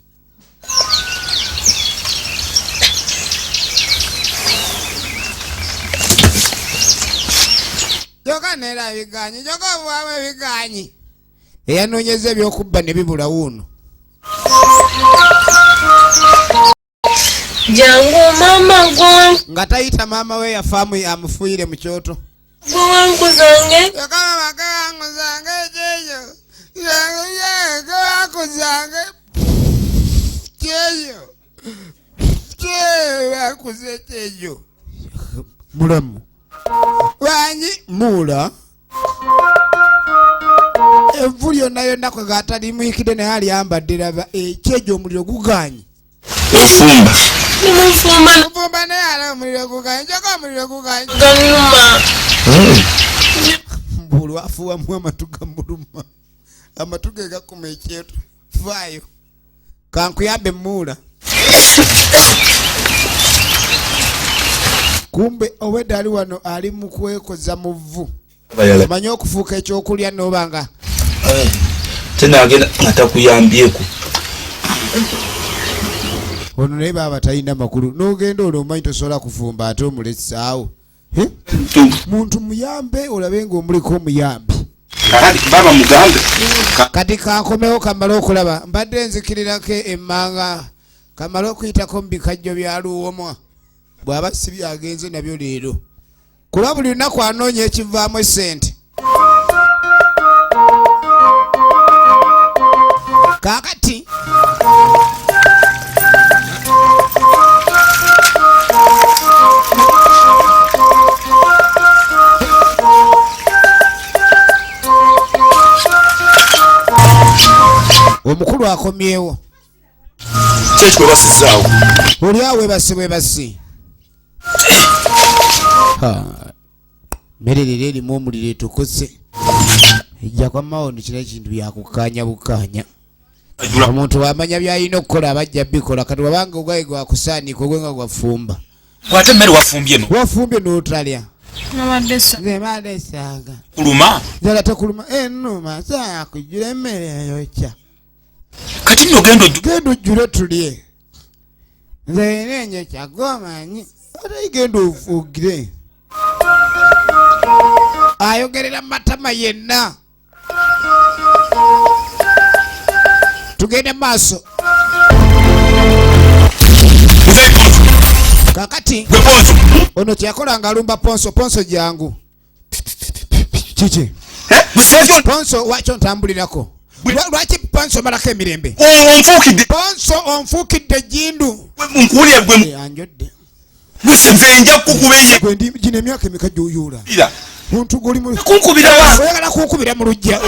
Joka neera ebiganyi, joka obwamu ebiganyi. Eyanoonyeza ebyokubba ne bibula wuuno. Jangu mama gwangu. Nga tayita maama we yafaamu amufuuyire mu kyoto. Gwankuzange. Joka mama gankuzange kyeyo. Yange gankuzange. Kyeyo. Kyeyo bankuze kyeyo. Mulamu. Wangi muula. Evvu lyonna yonna kwe gatalimuyikidde naye alyambadde laba ekyejo omuliro guganye. Ofumba. Nimufumba. Ofumba naye ala omuliro guganye, joka omuliro guganye. Ganuma. Mbulu afuwamu amatu gamuluma. Amatu ge gakuma ekyeto. Faayo. Kankuyambe muula. Kumbe obwedda ali wano ali mu kwekoza mu vvu. Omanyi okufuuka ekyokulya n'oba nga Tena agenda atakuyambyeko. Ono naye baaba talina makulu. N'ogenda olwo omanyi tosobola kufumba ate omulesaawo. Muntu muyambe olabe ng'omuliko omuyambi. Kakati baba mugambe. Kati kankomewo kamale okulaba. Mbadde nzikirirako emmanga. Kamale okuyitako mu bikajjo bya Luwomwa. Bw'aba si byagenze nabyo leero. Kuba buli lunaku anoonya ekivaamu essente. Kaakati omukulu akomyewo. Kyeki kwe basizaawo? Oli awo webase bwebasi. Ha. Mmere leero erimu omuliro etukuse. Ejja kwa mawoni kino ekintu byakukkaanya bukkaanya. Omuntu bw'amanya by'alina okukola aba ajja bikola. Kati wabanga ogwaye gwakusaanika ogwe nga gwafumba. Kwate emmere wafumbye no. Wafumbye n'otalya. Nabadde sa. Nze mbadde saaga. Kuluma? Njala tekuluma. Ennuma saakujjula emmere eyokya. Kati nno genda ojjule. Genda ojjule tulye. Nze era enjokya gw'omanyi. Ate genda ofugire. Ayogerera matama yenna. Tugende maaso. Kakati Gwe Ponso. Ono kyeyakola ng'alumba Ponso. Ponso jangu. Kiki? Ponso wakyo ntambulirako. Lwaki Ponso malako emirembe? Onfuukidde. Ponso onfuukidde jindu. Nkuwulira gwe Anjodde. Gwe nze nja kukuba enye. Gwe ndi gino emyaka emeka gy'oyoola? Ira. Muntu guli mu Kunkubira wa? Oyagala kunkubira mu lujja.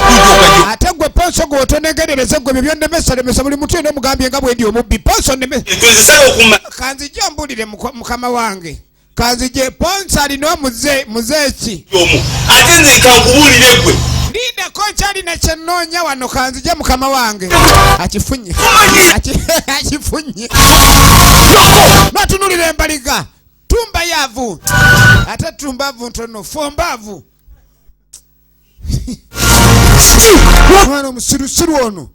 Ate gwe Ponso gwe otonegerereze gwe byo byonnemesa lemesa buli muntu yenna omugambye nga bwe ndi omubbi. Ponso nneme. Nkozesa okuma. Kanzije ombulire mukama wange. Kanzije Ponso alina omuze, muze ki? Omu. Ate nze kankubuulire gwe. Lindako nkyalina kye nnoonya wano kanzije mukama wange. Akifunye. Akifunye. Natunulira embaliga. Tumba yavu. Ate tumbavu ntono, fombavu. Mwana omusirusiru ono.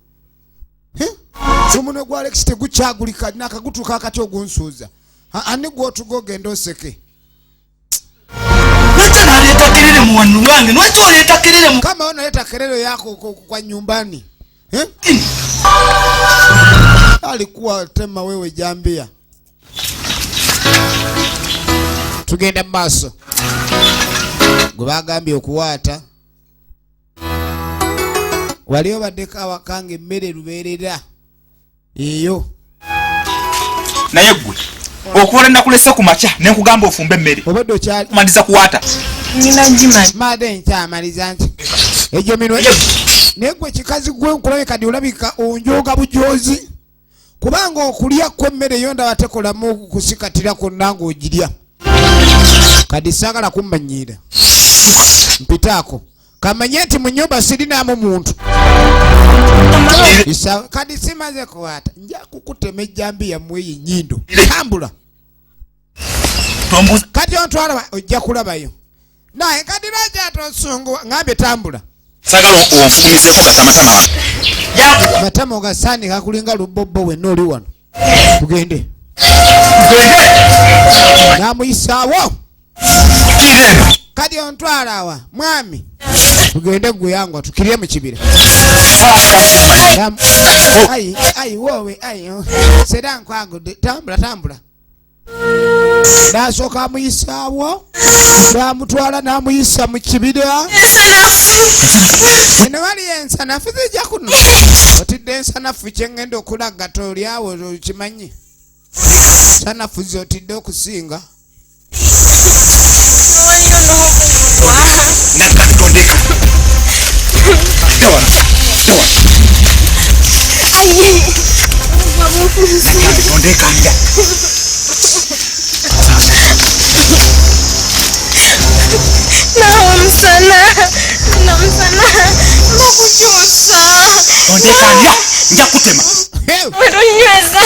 Omunwe gwa Alex tegukyagulika, nakagutuuka akati ogunsuuza. Ani gw'otuga ogenda oseke? Lwaki naleeta kelele mu wano wange? Lwaki oleeta kelele mu- Kama unaleta kelele yako kwa nyumbani. Alikuwa tema wewe jambia. Tugenda mu maaso. Gwe bagambye okuwaata. Wali obaddeko awaka ng'emmere lubeerera eyo. Naye ggwe okuva nakulese ku makya ne nkugamba ofumbe emmere. Obadde okyali Kumaliza kuwaata. Nina gimali. Mbadde nkyamaliza nti egyo minwe. Naye ggwe kikazi gwe nkulabye kati olabika onjooga bujoozi. Kubanga okulya kw'emmere yo ndaba tekolamu kusikatira kwonna ng'ogirya. Kati saagala kummanyiira. Mpitaako. Kamanye nti mu nnyumba sirinaamu muntu. Isa, kati simaze kuwaata. Nja kukutema ejjambiya mmwe eyo ennyindo. Tambula. Tombuuza. Kati ontwala wa, ojja kulabayo. Naye kati lwaki ate osunguwa? Ngambye tambula. Saagala onfukumizeeko gatamatama wano. Yakuwa. Matama ogasaani kakulinga lubobbo wenna oli wano. Tugende. Tugende. N'amuyisaawo. Kireno. Kati ontwala awa, mwami. Tugende gwe yangu, tukirye mu kibira. Ayi, ayi, woowe, ayi, oh. Sera nkwagudde. Tambula, tambula. N'asooka amuyisaawo, n'amutwala n'amuyisa mu kibira. Eno waliyo ensanafu zijja kuno. Otidde ensanafu kye ŋŋenda okulaga toli awo okimanyi. Ensanafu z'otidde okusinga. Nakatondeka. Tewala, tewala. Ayi. Nakatondeka nja. Naomusana, naomusana, mbakukyusa. Tondeka nja, nja kutema. Wetunyweza.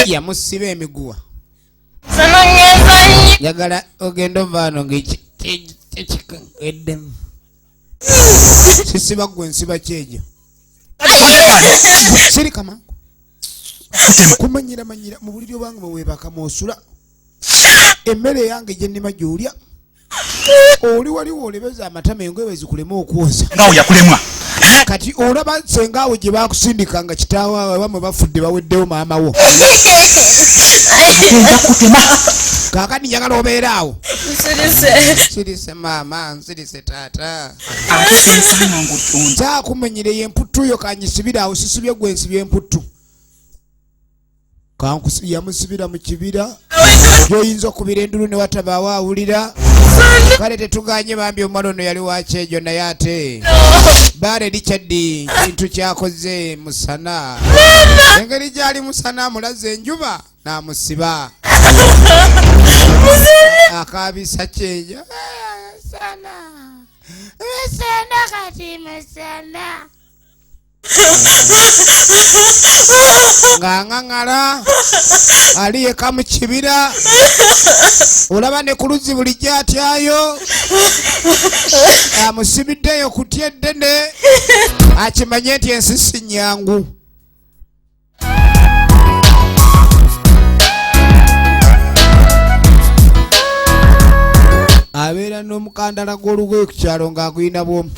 Yamusiba emiguwa. Sana nyweza nnyo. Njagala ogende ova wano ng'ekiddemu. Sisiba ggwe nsiba kyegyo. Sirika mangu. Kumanyira manyira mu buliri obwange bwe weebaka mw'osula. Emmere yange gye nnima gy'olya. Oli waliwo olebeza amatama engoye bwe zikulema okwoza. Nga wo yakulemwa. Kati olaba ssenga awo gye baakusindika nga kitaawe abamwe bafudde baweddewo maama wo. Nja kutema. Kaakati njagala obeere awo. Nsirise. Nsirise maama, nsirise taata. Ate sensanga ng'otonda. Nzaakumenyere ye emputtu yo kanyisibire awo, sisibye gwe nsibye emputtu. Yamusibira mu kibira. Gy'oyinza okubira endulu ne watabaawo awulira. Kale tetuganye bambi omuwala ono yali wa kyejo naye ate. Baale Richard kintu kyakoze musana. Engeri gy'ali musana amulaze enjuba n'amusiba. Akaabisa kyejo. Musana. Musana kati musana. Ng'aŋŋaŋala ali yekka mu kibira, olaba ne ku luzzi bulijjo atyayo, amusibiddeyo kutya eddene, akimanye nti ensi si nnyangu. Abeera n'omukandala gw'olugoye ku kyalo ng'agulina bw'omu.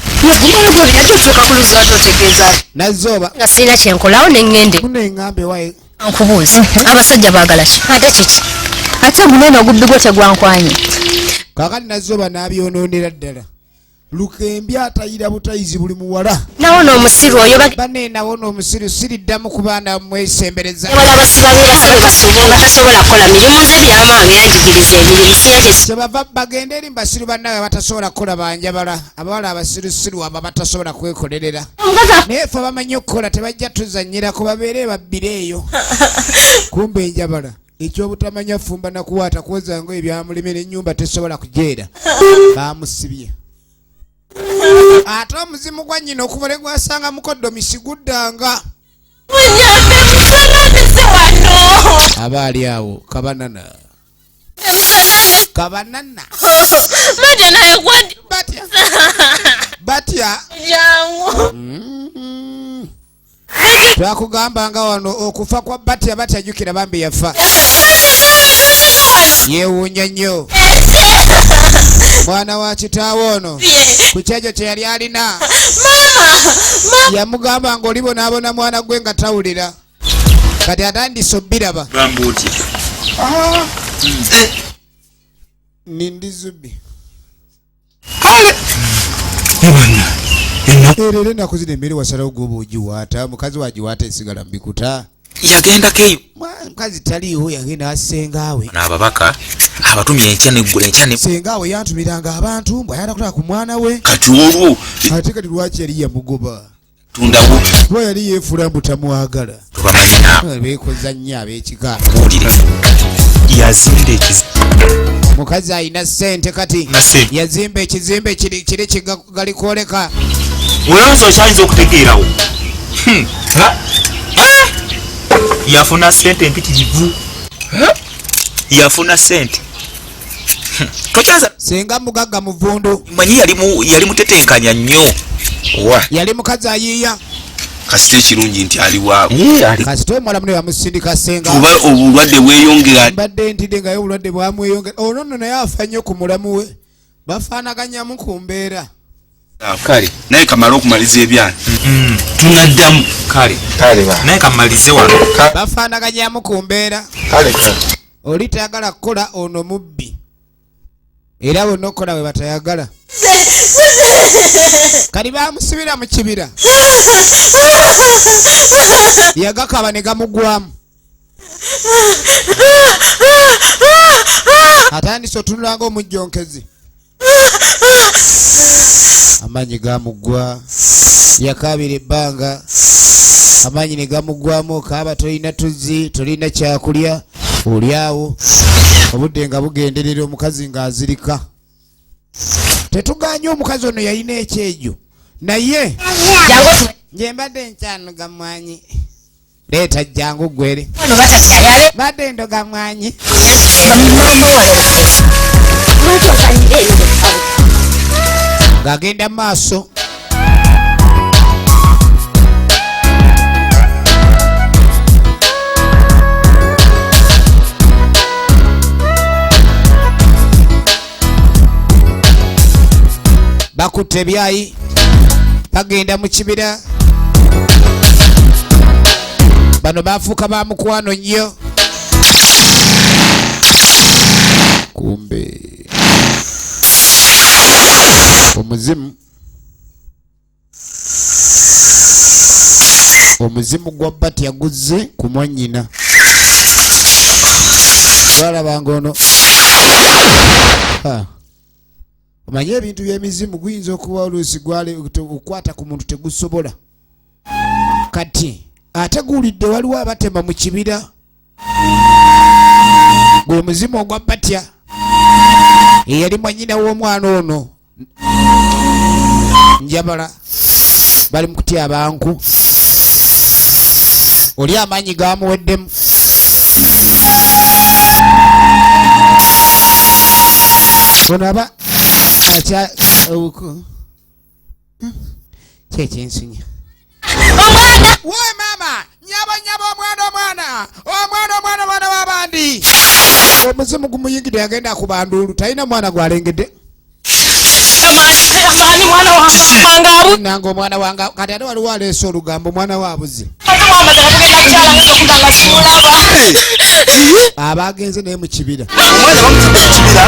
Nazzooba. Nga sirina kye nkolawo ne ŋŋende. Muno eŋŋambe waye. Nkubuuze, abasajja baagala ki? Ate kiki? Ate omunene ogubbi gwo tegwankwanye. Kaakati Nazzooba n'abyonoonera ddala. Lukembi atayira butayizi buli muwala. Nawona omusiru oyo Bane nawona omusiru siriddamu ku baana mwesembereza. Wala basiba bebasibe basubo nga tasobola kukola mirimu nze byamaange yanjigiriza emirimu sina kye Kyebava bagenda eri mbasiru bannaabwe batasobola kukola banjabala abawala abasirusiru abo batasobola kwekolerera. Naye ffe abamanyi okukola tebajja tuzannyirako babeere babbire eyo. Kumbe enjabala ekyobutamanya fumba nakuwaata kwoza ngoye byamulemera ennyumba tesobola kujeera. Bamusibye. Ate omuzimu gwa nnyina okuva lwe gwasanga mukoddomi siguddanga. Munyambe musananise wano. Aba ali awo kabanana. Kabanana. Maja naye kwadi. Batya. Batya. Jangu. Twakugamba nga wano okufa kwa Batya Batya jjukira bambi yafa. Yeewuunya nnyo. Mwana wa kitaawe ono ku kyekyo kye yali alina. Yamugamba ng'olibonaabona mwana gwe nga tawulira. Kati atandise obbiraba. Gamba otya? Nindi Zubi. Kale. Era ennaku zino emmere wasalawo gwoba ogiwaata, mukazi wagiwaata esigala mu bikuta. Yagendako eyo. Mukazi taliiwo yagenda wa ssengaawe. N'ababaka abatumye enkya n'eggulo enkya ne Ssengaawe yantumiranga abantu mbu ayagala kulaba ku mwana we. Kati olwo. Ate kati lwaki yali yamugoba? Tundawo. Kuba yali yeefuula mbu tamwagala. Tubamanyi naawe. Beekoza nnyo ab'ekika. Buulire. Yazimba ekizimbe. Mukazi alina ssente kati. Nase. Yazimba ekizimbe kiri kiri kigalikwoleka. Olowooza okyayinza okutegeerawo? Yafuna ssente empitirivu. Yafuna ssente. Tokyaza. Senga mugagga muvundu. Manyi yali mutetenkanya nnyo. Wa. Yali mukazi ayiiya. Kasita ekirungi nti ali wa. Ye, ali. Kasita omuwala muno yamusindika senga. Oba obulwadde bweyongera. Mbadde ntidde nga ye obulwadde bwamweyongera. Ono nno naye afa nnyo ku mulamu we. Bafaanaganyamu ku mbeera. Kale, naye kamale okumaliza ebyana. Tunaddamu. Kale. Kale ba. Naye kamalize wano. Bafaanaganyamu ku mbeera. Kale, kale. Oli tayagala kukola ono mubbi. Era bonna okukola bwe batayagala. Kati baamusibira mu kibira. Yagakaba ne gamugwamu. Atandise otunula ng'omujjonkezi. Amaanyi gamuggwa. Yakaabira ebbanga. Amaanyi ne gamuggwamu. Kaaba tolina tuzzi, tolina kyakulya. Oli awo. Obudde nga bugenderera omukazi ng'azirika. Tetuganye omukazi ono yalina ekyejo. Naye nje mbadde nkyanuga mwanyi. Leeta jangu ggwere. Mbadde ndoga mwanyi. Ng'agenda mu maaso. Bakutte ebyayi bagenda mu kibira. Bano bafuuka ba mukwano nnyo. Kumbe omuzimu gwa Batya guzze ku mwannyina. Twalabanga ono. Ha. Omanye ebintu by'emizimu guyinza okuba oluusi gwali okukwata ku muntu tegusobola. Kati ate guwulidde waliwo abatema mu kibira. Gwe muzimu ogwa Batya eyali mwannyina w'omwana ono. Njabala bali mu kutya abanku. Oli amaanyi gamuweddemu. Ono aba akya obuku. Kyekinsunya. Omwana! Woi mama, nyabo nyabo omwana omwana. Omwana omwana omwana w'abandi. Omuzimu gumuyingidde agenda ku banduulu, talina mwana gw'alengedde. Amaani mwana wange abu. Nange omwana wange kati ate waliwo aleese olugambo omwana we abuze. Abagenze naye mu kibira. Omwana bamutadde mu kibira.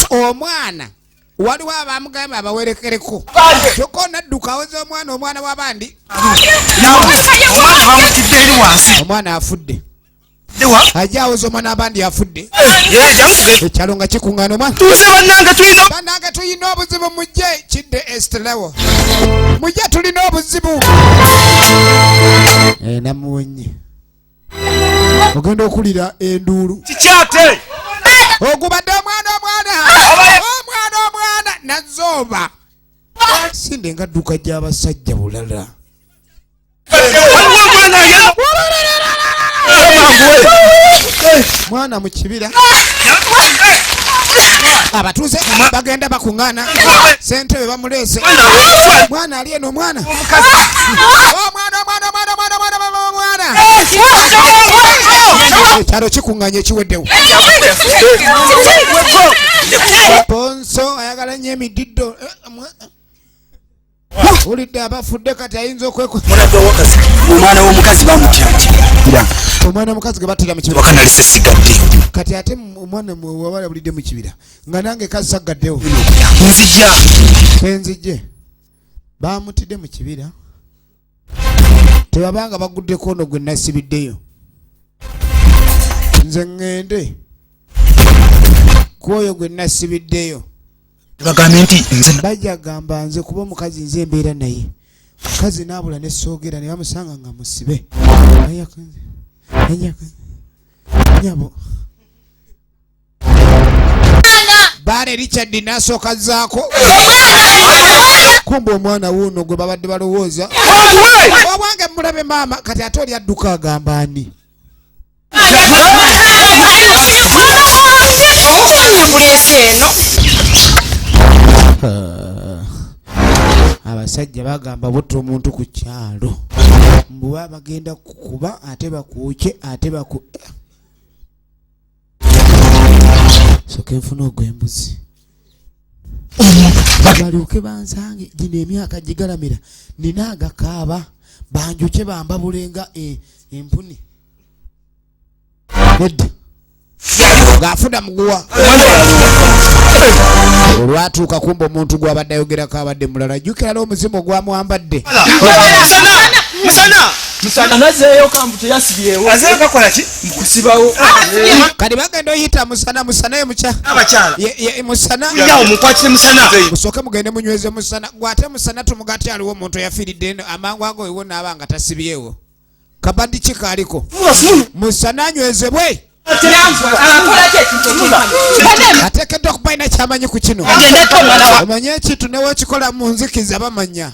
Omwana waliwo abamugamba abawerekereko kyokka onadduka awoza omwana, omwana w'abandi. Omwana bamutidde eri wansi. Omwana afudde, ajja awoza omwana abandi afudde. Ekyalo nga kikuŋŋaana omwana. Tuze bannange, tulina Bannange, tulina obuzibu, mujje kidde Estilewo, mujje tulina obuzibu. Namuwonye ogenda okulira enduulu. Kikyate. Ogubadde omwana, omwana, omwana, omwana nazooba sinde nga dduka gy'abasajja bulala. Waliwo omwana agenda. Mwana mu kibira, abatuuze bagenda bakuŋŋaana, sentebe bamuleese, mwana ali eno, omwana, omwana, omwana, omwana, omwana, omwana, omwana, omwana. Ekyalo kikuŋŋaanya, ekiweddewo. Ponso ayagala nnyo emididdo. Wulidde abafudde, kati ayinza okwekwa. Omwana w'omukazi bamutira mu kibira. Omwana omukazi gwe battira mu kibira. Wakanalise sigadde. Kati ate omwana wabala bulidde mu kibira nga nange kasagaddewo. Nzija. Kenzijje bamutidde mu kibira, tebabanga baguddeko ono gwe nasibiddeyo. Nze ŋŋende ku oyo gwe nasibiddeyo. Bagambye nti nze Bajja gamba nze kuba omukazi nze embeera naye, mukazi naabula nesoogera ne bamusanga nga musibe. Nyabo baale Richard nasooka zaako kumba omwana wuuno gwe babadde balowooza obwange mulabe maama. Kati ate oli adduka agamba ani? Ambulensi eno. Abasajja bagamba butta omuntu ku kyalo mbuba bagenda kukuba ate bakuuke ate baku soke nfuna ogw'embuzi balyoke bansange. Gino emyaka gigalamira nina agakaaba banjuke bambabulenga empuni nedda ng'afuna muguwa. Olwatuuka kumba omuntu gwabadde ayogerako abadde mulala. Jjukira n'omuzimu ogwamwambadde. Musana, musana. Nazeeyo kambu teyasibyewo. Azeeyo kakola ki? Kusibawo. Kati bagenda oyita Musana. Musana ye mukya Abakyala. Musana. Yawo mukwatire Musana. Musooke mugende munyweze Musana. Gwate Musana tumugate aliwo omuntu eyafiiridde eno amangu ago ewo naaba nga tasibyewo kabaddi ki kaaliko. Musana anywezebwe. Akola ki ekintu ekimanya? Ateekeddwa okuba alina kyamanyi ku kino. Agendeko omwana wa Omanye ekintu newekikola mu nzikiza bamanya.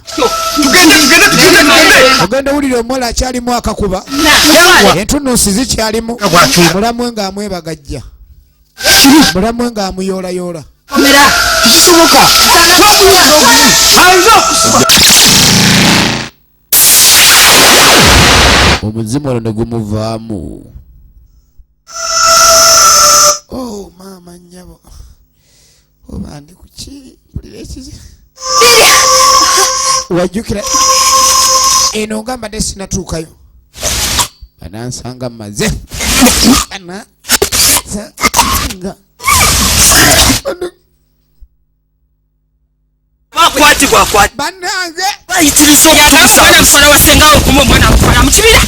Tugende, tugende, tugende, tugende. Ogenda owulira omuwala akyalimu akakuba, entunuusi zikyalimu, mulamwe ng'amwebagajja, mulamwe ng'amuyoolayoola. Kisoboka. Ayinza okusiba. Omuzimu ono ne gumuvaamu. Oh maama nnyabo, oba ndi kuki? Mpulira ekizi wajjukira eno nga mbadde sinatuukayo, banansanga mmaze banansanga. Bakwatibwa akwati. Bannange. Bayitiriza okutuusa. Omwana mutwala wa ssenga we, kuma omwana amutwala mu kibira.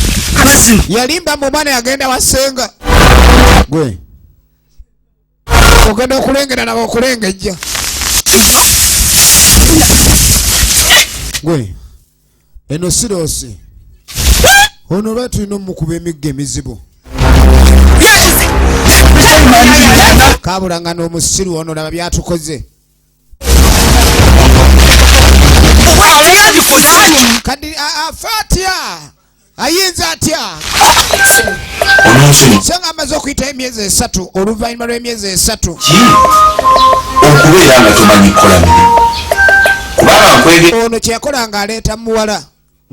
Mazima. Yalimba mu omwana yagenda wasenga. Gwe ogenda okulengera nabo okulengejja gwe eno siroosi ono olwa tulina omukuba emiggo emizibu kabulanga n'omusiru ono laba byatukoze. Kati afa atya? Ayinza atya? So nga amaze okuyitayo emyezi 3, oluvannyuma lw'emyezi 3 Ki okubeera nga tomanyi kukola mirimu kubanga nkwege Ono kyeyakola ng'aleeta muwala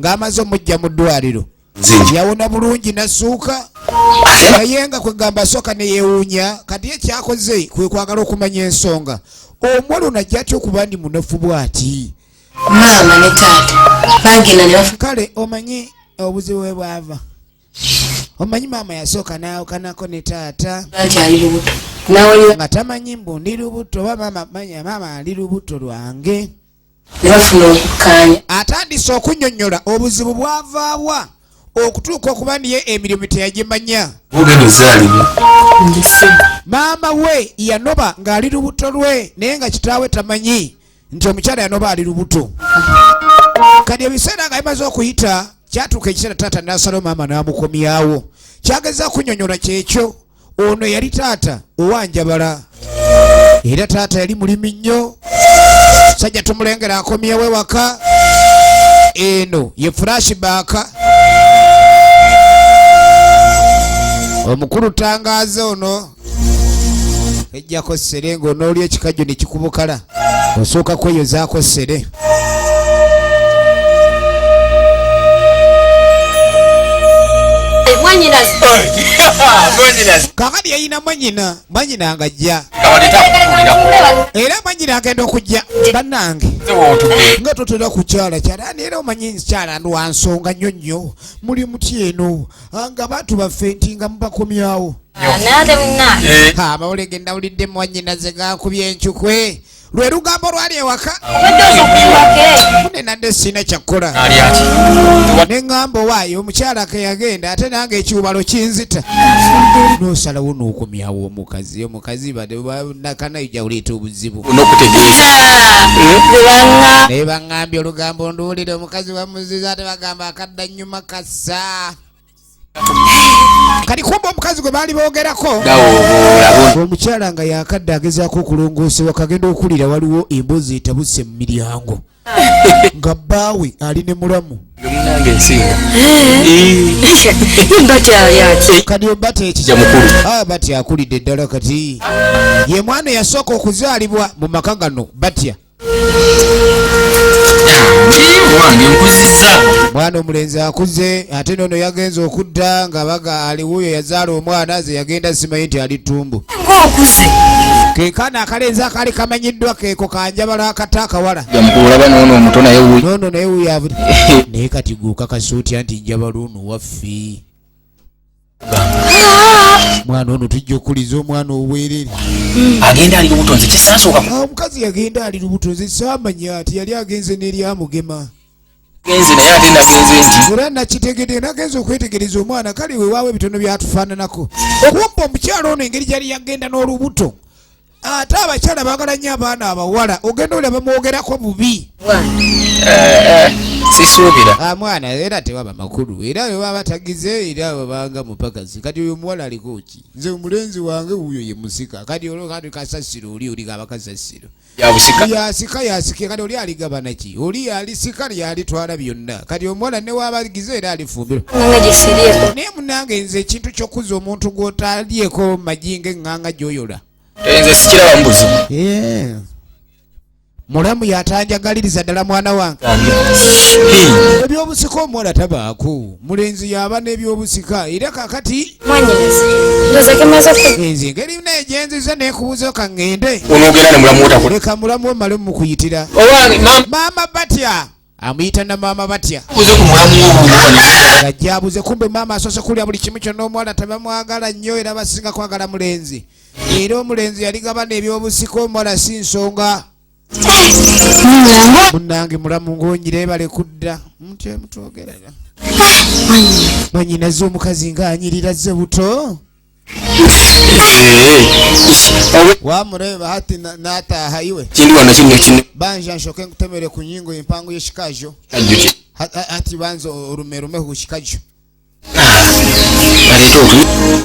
ng'amaze omujja mu ddwaliro, Nze yawona bulungi nasuuka, naye nga kwegamba asooka neyeewuunya. Kati ye kyakoze kwe kwagala okumanya ensonga omuwala ono ajja atya okuba ndi munafu bw'ati. Maama ne taata bagenda ne bafu Kale omanyi obuzibu bwe bwava. Omanyi maama yasooka n'awukanako ne taata nga tamanyi mbu ndi lubuto oba maama manya maama ali lubuto lwange. Atandise okunnyonnyola obuzibu bwavaawa okutuuka okuba niye emirimu teyagimanya. Maama we yanoba ng'ali lubuto lwe naye nga kitaawe tamanyi nti omukyala yanoba ali lubuto. Kati ebiseera nga bimaze okuyita kyatuuka ekiseera taata n'asalawo maama n'amukomyawo. Kyageza kunnyonnyola kyekyo ono yali taata owanjabala era taata yali mulimi nnyo. Sajja tumulengera akomyewo ewaka. Eno ye flashback. Omukulu tangaaze ono ejjako ssere ng'onooli ekikajjo ne kikubukala osooka kweyozaako ssere. Kakati yayina mwanyina, mwanyina ng'ajja era mwanyina agenda okujja bannange nga totera kukyala kyala era omanyi nkyala lwa nsonga nnyo nnyo muli muti eno nga abantu baffe nti nga mubakomyawo. Amawulire ge nawulidde mwanyina ze gankubye encukwe lwe lugambo lwali ewaka. Mune nadde sirina kyakukola ne ŋŋamba owaayo omukyala ke yagenda ate nange ekiwubalo kinzita. N'osalawo n'okomyawo omukazi omukazi nakanayo gyawuleeta obuzibu. Naye baŋŋambye olugambo nduwulire omukazi bamuziza ate bagamba akadda nnyuma kassa. Kati kumbe omukazi gwe baali boogerako omukyala nga yakadde agezaako okulongoosebwa kagenda okulira waliwo emboozi etabuse mu miryango nga bbaawe ali ne mulamu. Kati obata ekija batya akulidde ddala kati ye mwana eyasooka okuzaalibwa mu maka gano batya. Mwana omulenzi akuze ate nono yagenze okudda nga baga ali wuuyo yazaala omwana ze yagenda simanyi nti ali ttumbu. Ke kaana akalenzi akaali kamanyiddwa keeko kanjabala akata akawala. Noono naye wuuyo avudde naye kati guuka kasuutya nti njabala ono waffe. Mwana ono tujja okuliza omwana obwerere. Agenda ali lubuto nze kyesasooka. Omukazi yagenda ali lubuto nze saamanya ati yali agenze n'eryamugema. Genze naye ate nagenze nti era nakitegedde nagenze okwetegereza omwana kale weewaawo ebitono byatufaananako. Okumpa omukyala ono engeri gyali yagenda n'olubuto ate abakyala baagala nnyo abaana abawala ogenda olaba bamwogerako bubi. Sisuubira. Mwana era tewaba makulu era bwe baba tagize era babanga mupakasi. Kati oyo omuwala aliko ki? Nze omulenzi wange wuuyo ye musika kati olwo kati kasasiro oli oli gaba kasasiro. Yabusika. Yasika yasika kati oli aligabana ki? Oli yalisika yalitwala byonna kati omuwala ne wabagize era alifumbirwa. Naye munnange nze ekintu ky'okuzza omuntu gw'otalyeko magi ng'eŋŋanga gy'oyola. Nze sikiraba mu buzibu. Mulamu yatanjagaliriza ddala mwana wange. Ebyobusika omuwala tabaako mulenzi yaba n'ebyobusika era kakati nze engeri naye gyenzize nekubuuza ka ŋŋende. Onoogenda ne mulamu otakola. Leka mulamu omale mukuyitira. Maama batya amuyita na maama batya. Buze ku mulamu wo. Ajja abuze kumbe maama asoose kulya buli kimu kyonna omuwala tebamwagala nnyo era basinga kwagala mulenzi. Era omulenzi yali gabana ebyobusika omuwala si nsonga. Munnange mulamu ng'onyira bale kudda mutya mutwogerera. Mwannyinaze omukazi ng'anyirira zze buto. Wamureba hati n'ataaha iwe. Kindi wano kino kino. Banja nshoke nkutemere ku nnyingo empango y'ekikajo. Hati banza orumerume ku kikajo.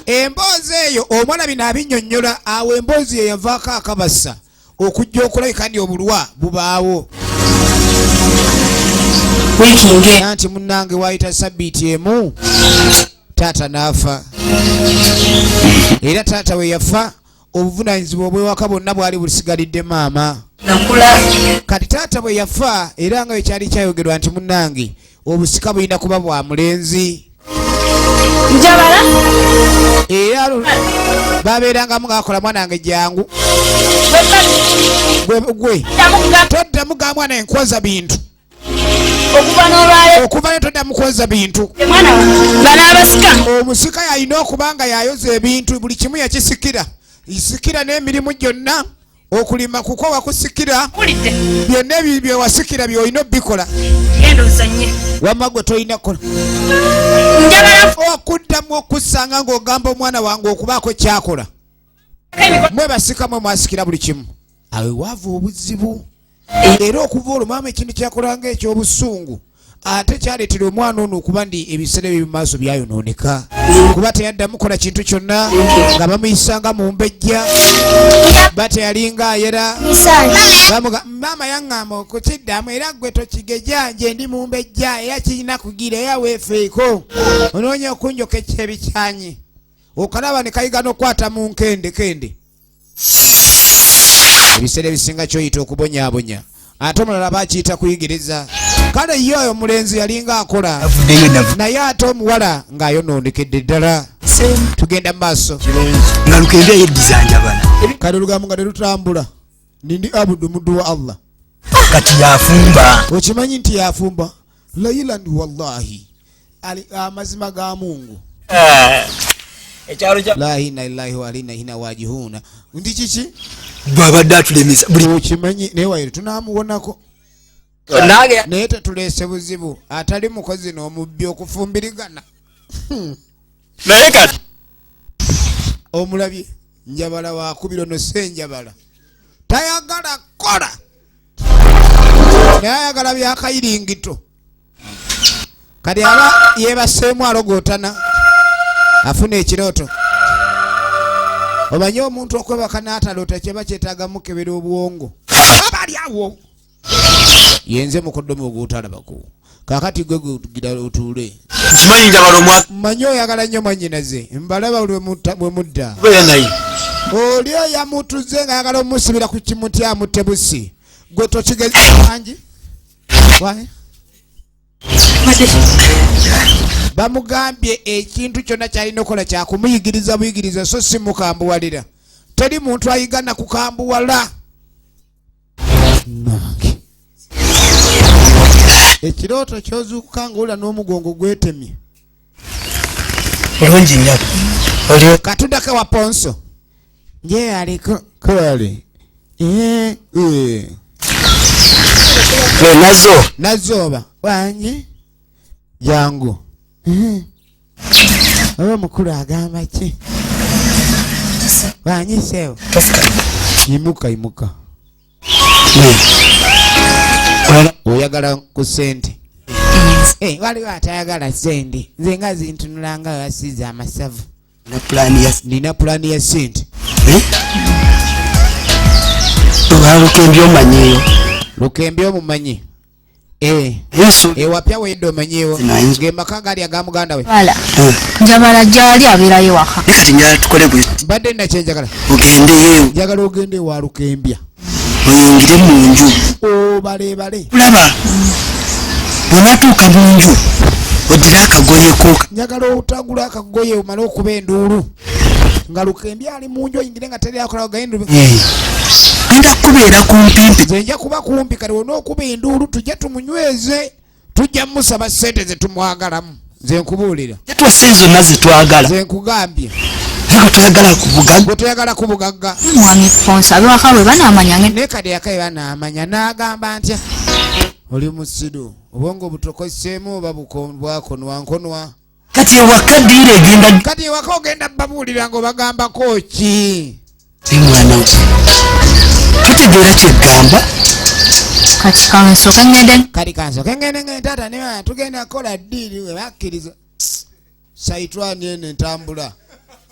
Emboozi eyo omwana bino abinnyonnyola awo emboozi ye yavaako akabasa okujja okulabika ndi obulwa bubaawo. Anti munnange waayita sabbiiti emu taata n'afa. Era taata we yafa obuvunaanyizibwa obw'ewaka bwonna bwali busigalidde maama. Kati taata bwe yafa era nga bwe kyali kyayogerwa nti munnange obusika bulina kuba bwa mulenzi. Njabala? Era babeerangamu ng'akola mwana wange jangu. Gwe toddamu ga mwana enkwaza bintu. Okuva n'olwaleero. Okuva ne toddamu kwoza bintu. Mwana bano abasika. Omusika yalina okuba nga yayoza ebintu, buli kimu yakisikira. Isikira n'emirimu gyonna, okulima kuko wakusikira. Byonna ebyo bye wasikira by'olina obikola. Genda ozannye. Wamma gwe tolina kukola. Njagala okuddamu okusanga ng'ogamba omwana wange okubaako kyakola. Mwe basika mwe mwasikira buli kimu. Awo waava obuzibu. Era okuva olwo maama ekintu kyakolanga eky'obusungu ate kyaleetera omwana ono okuba ndi ebiseera ebyo mu maaso byayonooneka, kuba teyaddamu kola kintu kyonna nga bamuyisanga mu mbejja, ba teyalinga ayera. Bamuga, maama yaŋŋamba okukiddamu era gwe tokigeja, nje ndi mu mbejja era kirina kugira era weefeeko onoonya okunjokekya ebikyanyi. Okalaba ne kayiga n'okukwata mu nkende kende. Ebiseera ebisinga kyoyita okubonyaabonya, ate omulala bakiyita kuyigiriza. Kale ye oyo omulenzi yalinga akola, naye ate omuwala ng'ayonoonekedde ddala. Tugenda mu maaso. Nga Lukembe yeddiza Njabala. Kale olugambo nga terutambula. Nindi Abudu muddu wa Allah. Kati yafumba. Okimanyi nti yafumba. Lailan wallahi. Ali amazima ga Mungu. Ekyalo kya La ilaha illallah wa inna ilaihi wajihuna. Ndi kiki? Bw'abadde atulemesa buli okimanyi naye waire tunaamuwonako. Nange naye tetuleese buzibu atali mukozi n'omubbi okufumbirigana. Naye kati omulabye Njabala wakubira ono Ssenjabala tayagala kola naye ayagala byakayiringito. Kati aba yebaseemu alogootana afuna ekirooto. Omanye omuntu okwebaka n'ataloota kyeba kyetaaga mukebera obwongo. Aba ali awo yenze mukoddomi ogw'otalabako. Kaakati gwe gira otuule. Nkimanyi Njabala omwa- Mmanyi oyagala nnyo mwannyinaze, mbalaba bwe mudda. Kubeera naye. Oli eyamutuze ng'ayagala omusibira ku kimuti amutte busi. Gwe tokigezi wangi? Why? Bamugambye ekintu kyonna ky'alina okukola kya kumuyigiriza buyigiriza, so si mukambuwalira. Teri muntu ayiga na kukambuwala. Nange. Ekirooto ky'ozuukuka ng'owulira n'omugongo gwetemye. Bulungi nnyo. Oli Katudako wa Ponso. Nje aliko kale. Ne nazo. Nazoba. Wangi. Jangu. Oba omukulu agamba ki? Wangi sewo. Yimuka, yimuka. Oyagala ku ssente. Waliwo atayagala ssente. Nze nga zintunula nga wasiiza amasavu. Nina pulaani ya Nina pulaani ya ssente. Oba Lukembe omanyiyo? Lukembe omumanyi? Yesu. Wapya wenda omanyiwo? Sinayinza. Ge maka gali aga muganda we. Wala. Njabala gyali abeerayo waka. Naye kati njagala tukole bwe. Mbadde nina kye njagala. Ogendeyo. Njagala ogende ewa Lukembya. Oyingire mu nju. Obalebale. Kulaba. Bw'onaatuuka mu nju, oddire akagoye ko. Njagala otagula akagoye omale okuba enduulu. Nga Lukembya ali mu nju oyingire nga teri akola ogende. Ngenda kubeera kumpimpi. Nze nja kuba kumpi kati onookuba enduulu tujje tumunyweze. Tujja musaba ssente ze tumwagalamu. Nze nkubuulira. Tuwa ssente zonna ze twagala. Nze nkugambye. Naye gwe toyagala ku bugagga. Gwe toyagala ku bugagga. Mwami Ponso ab'ewaka bwe banaamanya nge- Naye kati eka bwe banaamanya n'agamba ntya? Oli musiru. Obwongo butokoseemu oba bwakonwa nkonwa. Kati ewaka ddiira egenda Kati ewaka ogenda babuulira ng'obagambako ki? Naye mwana we, totegeera kye ggamba? Kati kansooke ŋŋende. Kati kansooke ŋŋende ŋŋende taata ne maama tugenda kukola ddiiri we bakkiriza. Saitwani eno entambula.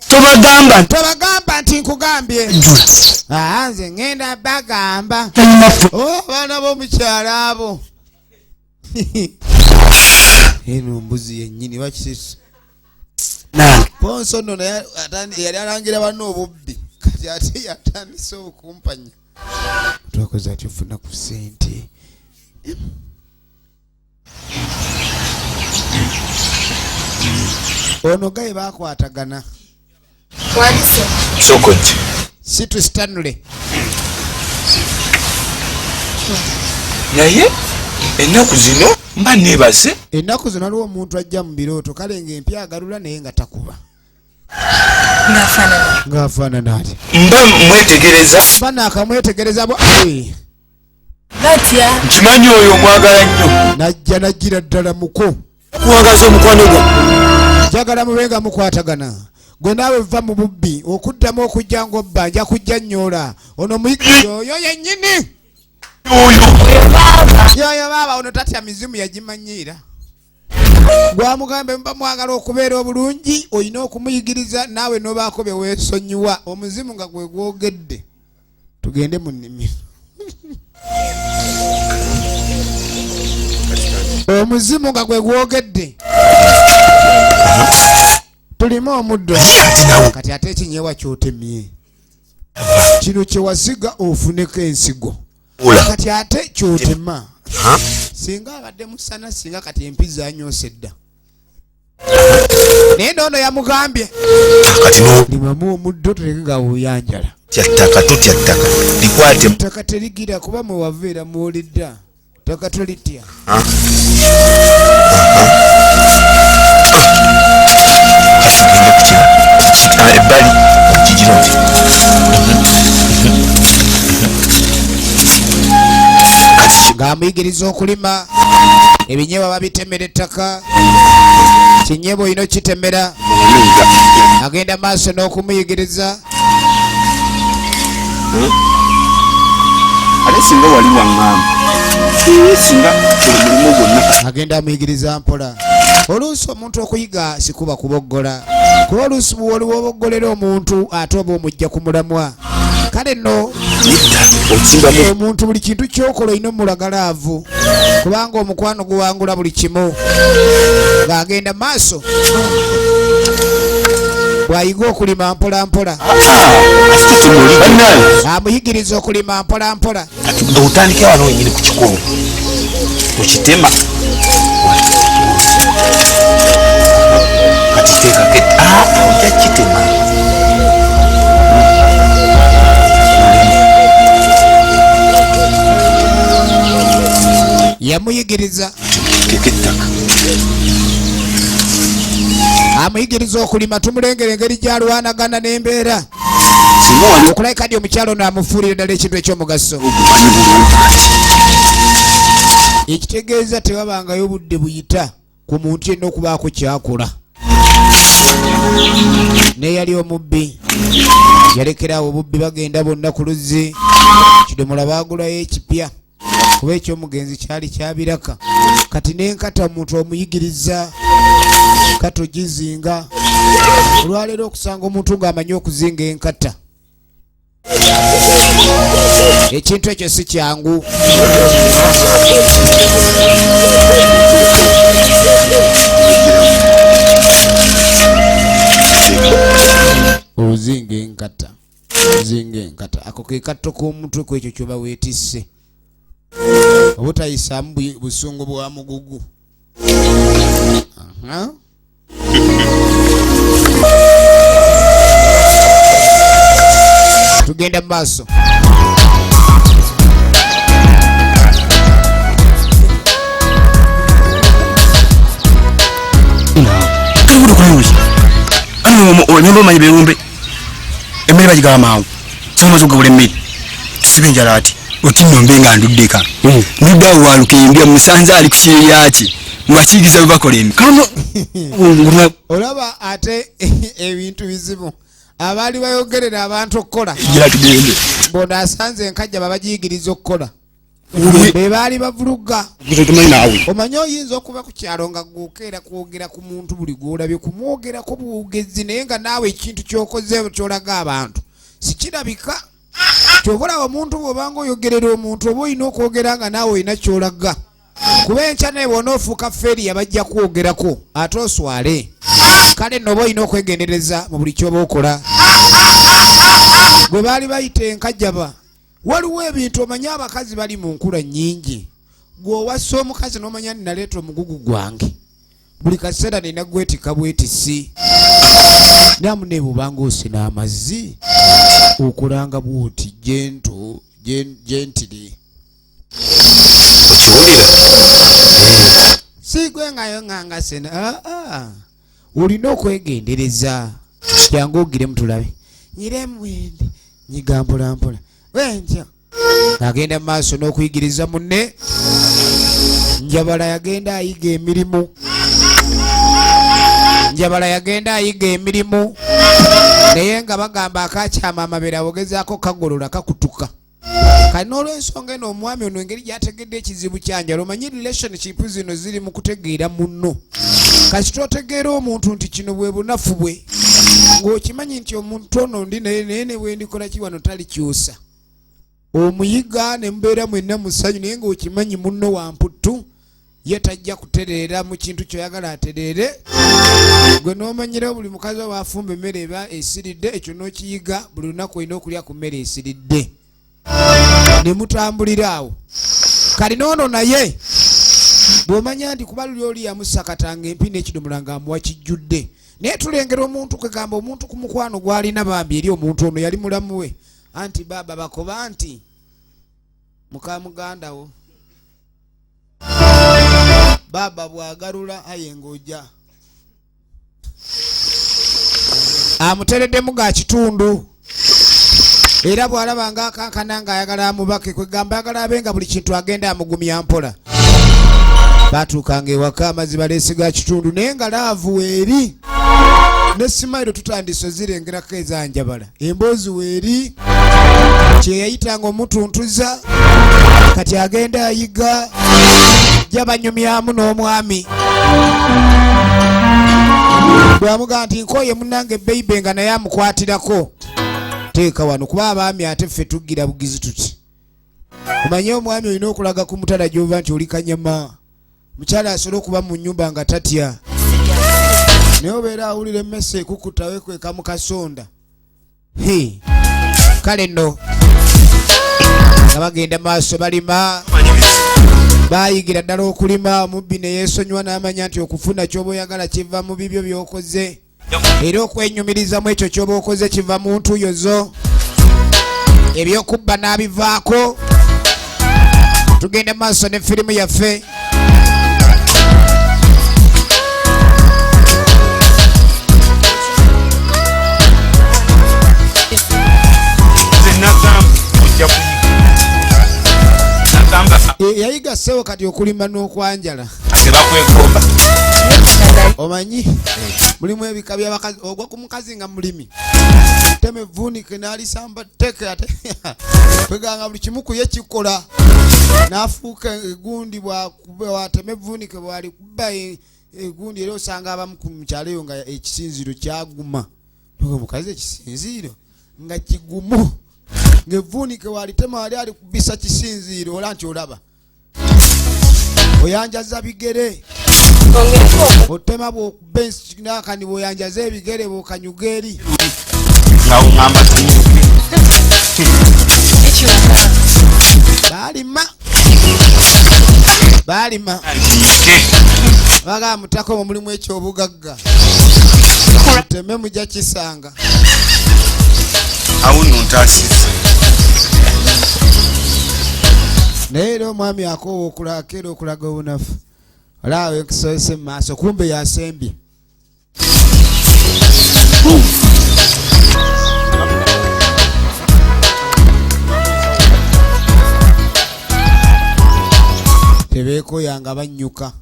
Tobagamba. Tobagamba nti nkugambye. Jjula. Nze ŋŋenda bagamba. Talina Oh, abaana b'omukyalo abo. Eno mbuzi yennyini bakisisa. Nange. Ponso nno naye yali alangira banne obubbi. Kati ate yatandise okumpanya. Twakoze atyo ofuna ku ssente. Ono gaye baakwatagana. Sokojja. Situ Stanley. Naye Ennaku zino mba neebase. Ennaku zino waliwo omuntu ajja mu birooto kale ng'empya agalula naye nga takuba. Ng'afaanana. Ng'afaanana ati. Mba mwetegereza. Mba naakamwetegereza bwa. Batya. Nkimanyi oyo omwagala nnyo. Najja najjira ddala muko. Kuwagaza omukwano gwo. Njagala mube nga mukwatagana. Gwe naawe vva mu bubbi okuddamu okujja ng'obba nja kujja nnyoola. Ono muyigiriza oyo yennyini. Oyo. Yoyo baaba ono tatya mizimu yagimanyiira. Gwamugambe muba mwagala okubeera obulungi olina okumuyigiriza naawe n'obaako bye weesonyiwa. Omuzimu nga gwe gwogedde. Tugende mu nnimiro. Omuzimu nga gwe gwogedde. Tulime omuddo. Kati ate ekinyeebwa ky'otemye. Kino kye wasiga ofuneko ensigo. Kati ate ky'otema. Singa abadde musana singa kati empi zanyoose dda. Naye noono yamugambye. Kati no. Limamu omuddo tuleke nga wuyanjala. Tya ttaka, totya ttaka. Likwate. Ttaka terigira kuba mwe wava era mw'olidda. Ttaka tolitya. Kati tugende ku kino. Ebbali kigira nti. Ng'amuyigiriza okulima ebinyeebwa babitemera ettaka kinyeebwa olina okitemera agenda maaso n'okumuyigiriza. Ate singa wali waŋŋamba singa buli mulimu gwonna. Agenda amuyigiriza mpola. Oluusi omuntu okuyiga sikuba kuboggola kuba oluusi waliwo oboggolera omuntu ate oba omujja ku mulamwa. Kale nno omuntu buli kintu ky'okola olina omulaga laavu kubanga omukwano guwangula buli kimu. Ng'agenda maaso bw'ayiga okulima mpola mpola. Amuyigiriza okulima mpola mpola. Kati otandike wano wennyini ku kikolo okitema. Kati teekako ojja kitema. Yamuyigiriza. Teeka ettaka. Amuyigiriza okulima tumulengera engeri gy'alwanagana n'embeera. Okulabika ddi omukyalo ono amufuulira ddala ekintu eky'omugaso. Ekitegeeza tewabangayo budde buyita ku muntu yenna okubaako ky'akola. N'eyali omubbi yalekerawo obubbi bagenda bonna ku luzzi. Kidomola baagulayo ekipya kuba eky'omugenzi kyali kyabiraka. Kati n'enkata omuntu omuyigiriza kata ogizinga. Olwaleero okusanga omuntu ng'amanyi okuzinga enkata ekintu ekyo si kyangu. Ozinga enkata, ozinga enkata, ako ke katto k'omutwe ku ekyo ky'oba weetisse. Obutayisaamu busungu bwa mugugu. Tugenda mu maaso. Onyumba omanyi birumbe. Emmere bagigaba mangu. Soma zogabula emmere. Sibe enjala ati. Oti nno mbe nga nduddeka. Ndudde awo wa Lukembya musanze ali ku kyeya kye. Mbakiyigiza bwe bakola emmere. Kano Olaba ate ebintu bizibu. Abaali bayogerera abantu okukola. Gira tugende. Mbono asanze enkajja babagiyigiriza okukola. Be baali bavuluga. Omanyi oyinza okuba ku kyalo nga gw'okeera kwogera ku muntu buli gw'olabye kumwogerako bwogezi naye nga naawe ekintu ky'okoze ky'olaga abantu sikirabika. Ky'ova olaba omuntu bw'obanga oyogerera omuntu oba olina okwogera nga naawe olina ky'olaga. Kuba enkya naye bw'onoofuuka feeriya bajja kwogerako ate oswale. Kale nno oba olina okwegendereza mu buli ky'oba okola. Gwe baali bayita enkajjaba. Waliwo ebintu omanyi abakazi bali mu nkula nnyingi. Gwe owassa omukazi n'omanya nti naleeta omugugu gwange. Buli kaseera nina gwetikka bwetissi. Namu ne bw'obanga osena amazzi okolanga bw'oti gently. Okiwulira? Sigwe ngayo nganga sena. Olina okwegendereza. Jangu ogiremu tulabe. Nyiremu wendi. Nyiga mpola mpola. Wentyo. Agenda mu maaso n'okuyigiriza munne. Njabala yagenda ayiga emirimu. Njabala yagenda ayiga emirimu. Naye nga bagamba akakyama amabere abogezaako kagolola kakutuka. Kati n'olwensonga eno omwami ono engeri gy'ategedde ekizibu kyanjala, omanyi relationship zino ziri mu kutegeera munno. Kasita otegeera omuntu nti kino bwe bunafu bwe, ng'okimanyi nti omuntu ono ndi naye naye ne bwe ndikola ki wano talikyusa. Omuyiga ne mubeera mwenna mu ssanyu naye ng'okimanyi munno wa mputtu, ye tajja kutereera mu kintu ky'oyagala atereere. Gwe n'omanyirawo buli mukazi ow'afumba emmere eba esiridde, ekyo n'okiyiga buli lunaku olina okulya ku mmere esiridde. Ne mutambulira awo. Kati n'ono naye bw'omanya nti kuba luli oli yamusakatanga empi n'ekidomola ng'amuwa kijjudde. Naye tulengera omuntu kwegamba omuntu ku mukwano gw'alina bambi eri omuntu ono yali mulamu we. Anti baaba bakoba nti muka muganda wo. Baaba bw'agalula aye ng'ojja. Amutereddemu ga kitundu. Era bw'alaba ng'akankana ng'ayagala amubake, kwegamba ayagala abe nga buli kintu agenda amugumya mpola. Baatuukanga ewaka amazzi baleese ga kitundu naye nga laavu weeri. Ne simayiro tutandise zirengerako ezanjabala. Emboozi weeri kye yayitanga omutuntuza kati agenda ayiga jabanyumyamu n'omwami. Bw'amugamba nti nkooye munnange beibe nga naye amukwatirako. Teeka wano kuba abaami ate ffe tugira bugizi tuti. Omanye omwami olina okulaga ku mutala gy'ova nti oli kanyama. Mukyala asobola okuba mu nnyumba nga tatya. Naye obeera awulira emmese ekukuta weekweka mu kasonda. Kale nno nga bagenda maaso balima. Baayigira ddala okulima, omubbi ne yeesonyiwa n'amanya nti okufuna ky'oba oyagala kiva mu bibyo by'okoze. Era okwenyumirizamu ekyo ky'oba okoze kiva mu ntuuyo zo. Ebyokubba n'abivaako. Tugenda maaso ne firimu yaffe. Yayiga ssebo kati okulima n'okwanjala. Omanyi mulimu ebika by'abakazi, ogwa ku mukazi nga mulimi. Tema evvuunike n'alisamba tteke ate kweganga buli kimu ku ye kikola. N'afuuka egundi bw'atema evvuunike bw'alikuba egundi era osanga abamu ku mukyalo eyo nga ekisinziiro kyaguma. Omukazi ekisinziiro nga kigumu. Ng'evvuunike walitema wali alikubisa kisinziiro ola nti olaba. Oyanjaza bigere. Otema bw'okuba n'akani bw'oyanjaza ebigere bw'okanyuga eri. Baalima. Baalima. Bagamba mutako mu mulimu eky'obugagga. Muteme mujja kisanga. Awo nno ntaasizza. Naye era omwami akoowa okulaga okulaga obunafu. Olaba enkisoose mu maaso kumbe yasembye. Tebeekoya nga bannyuka.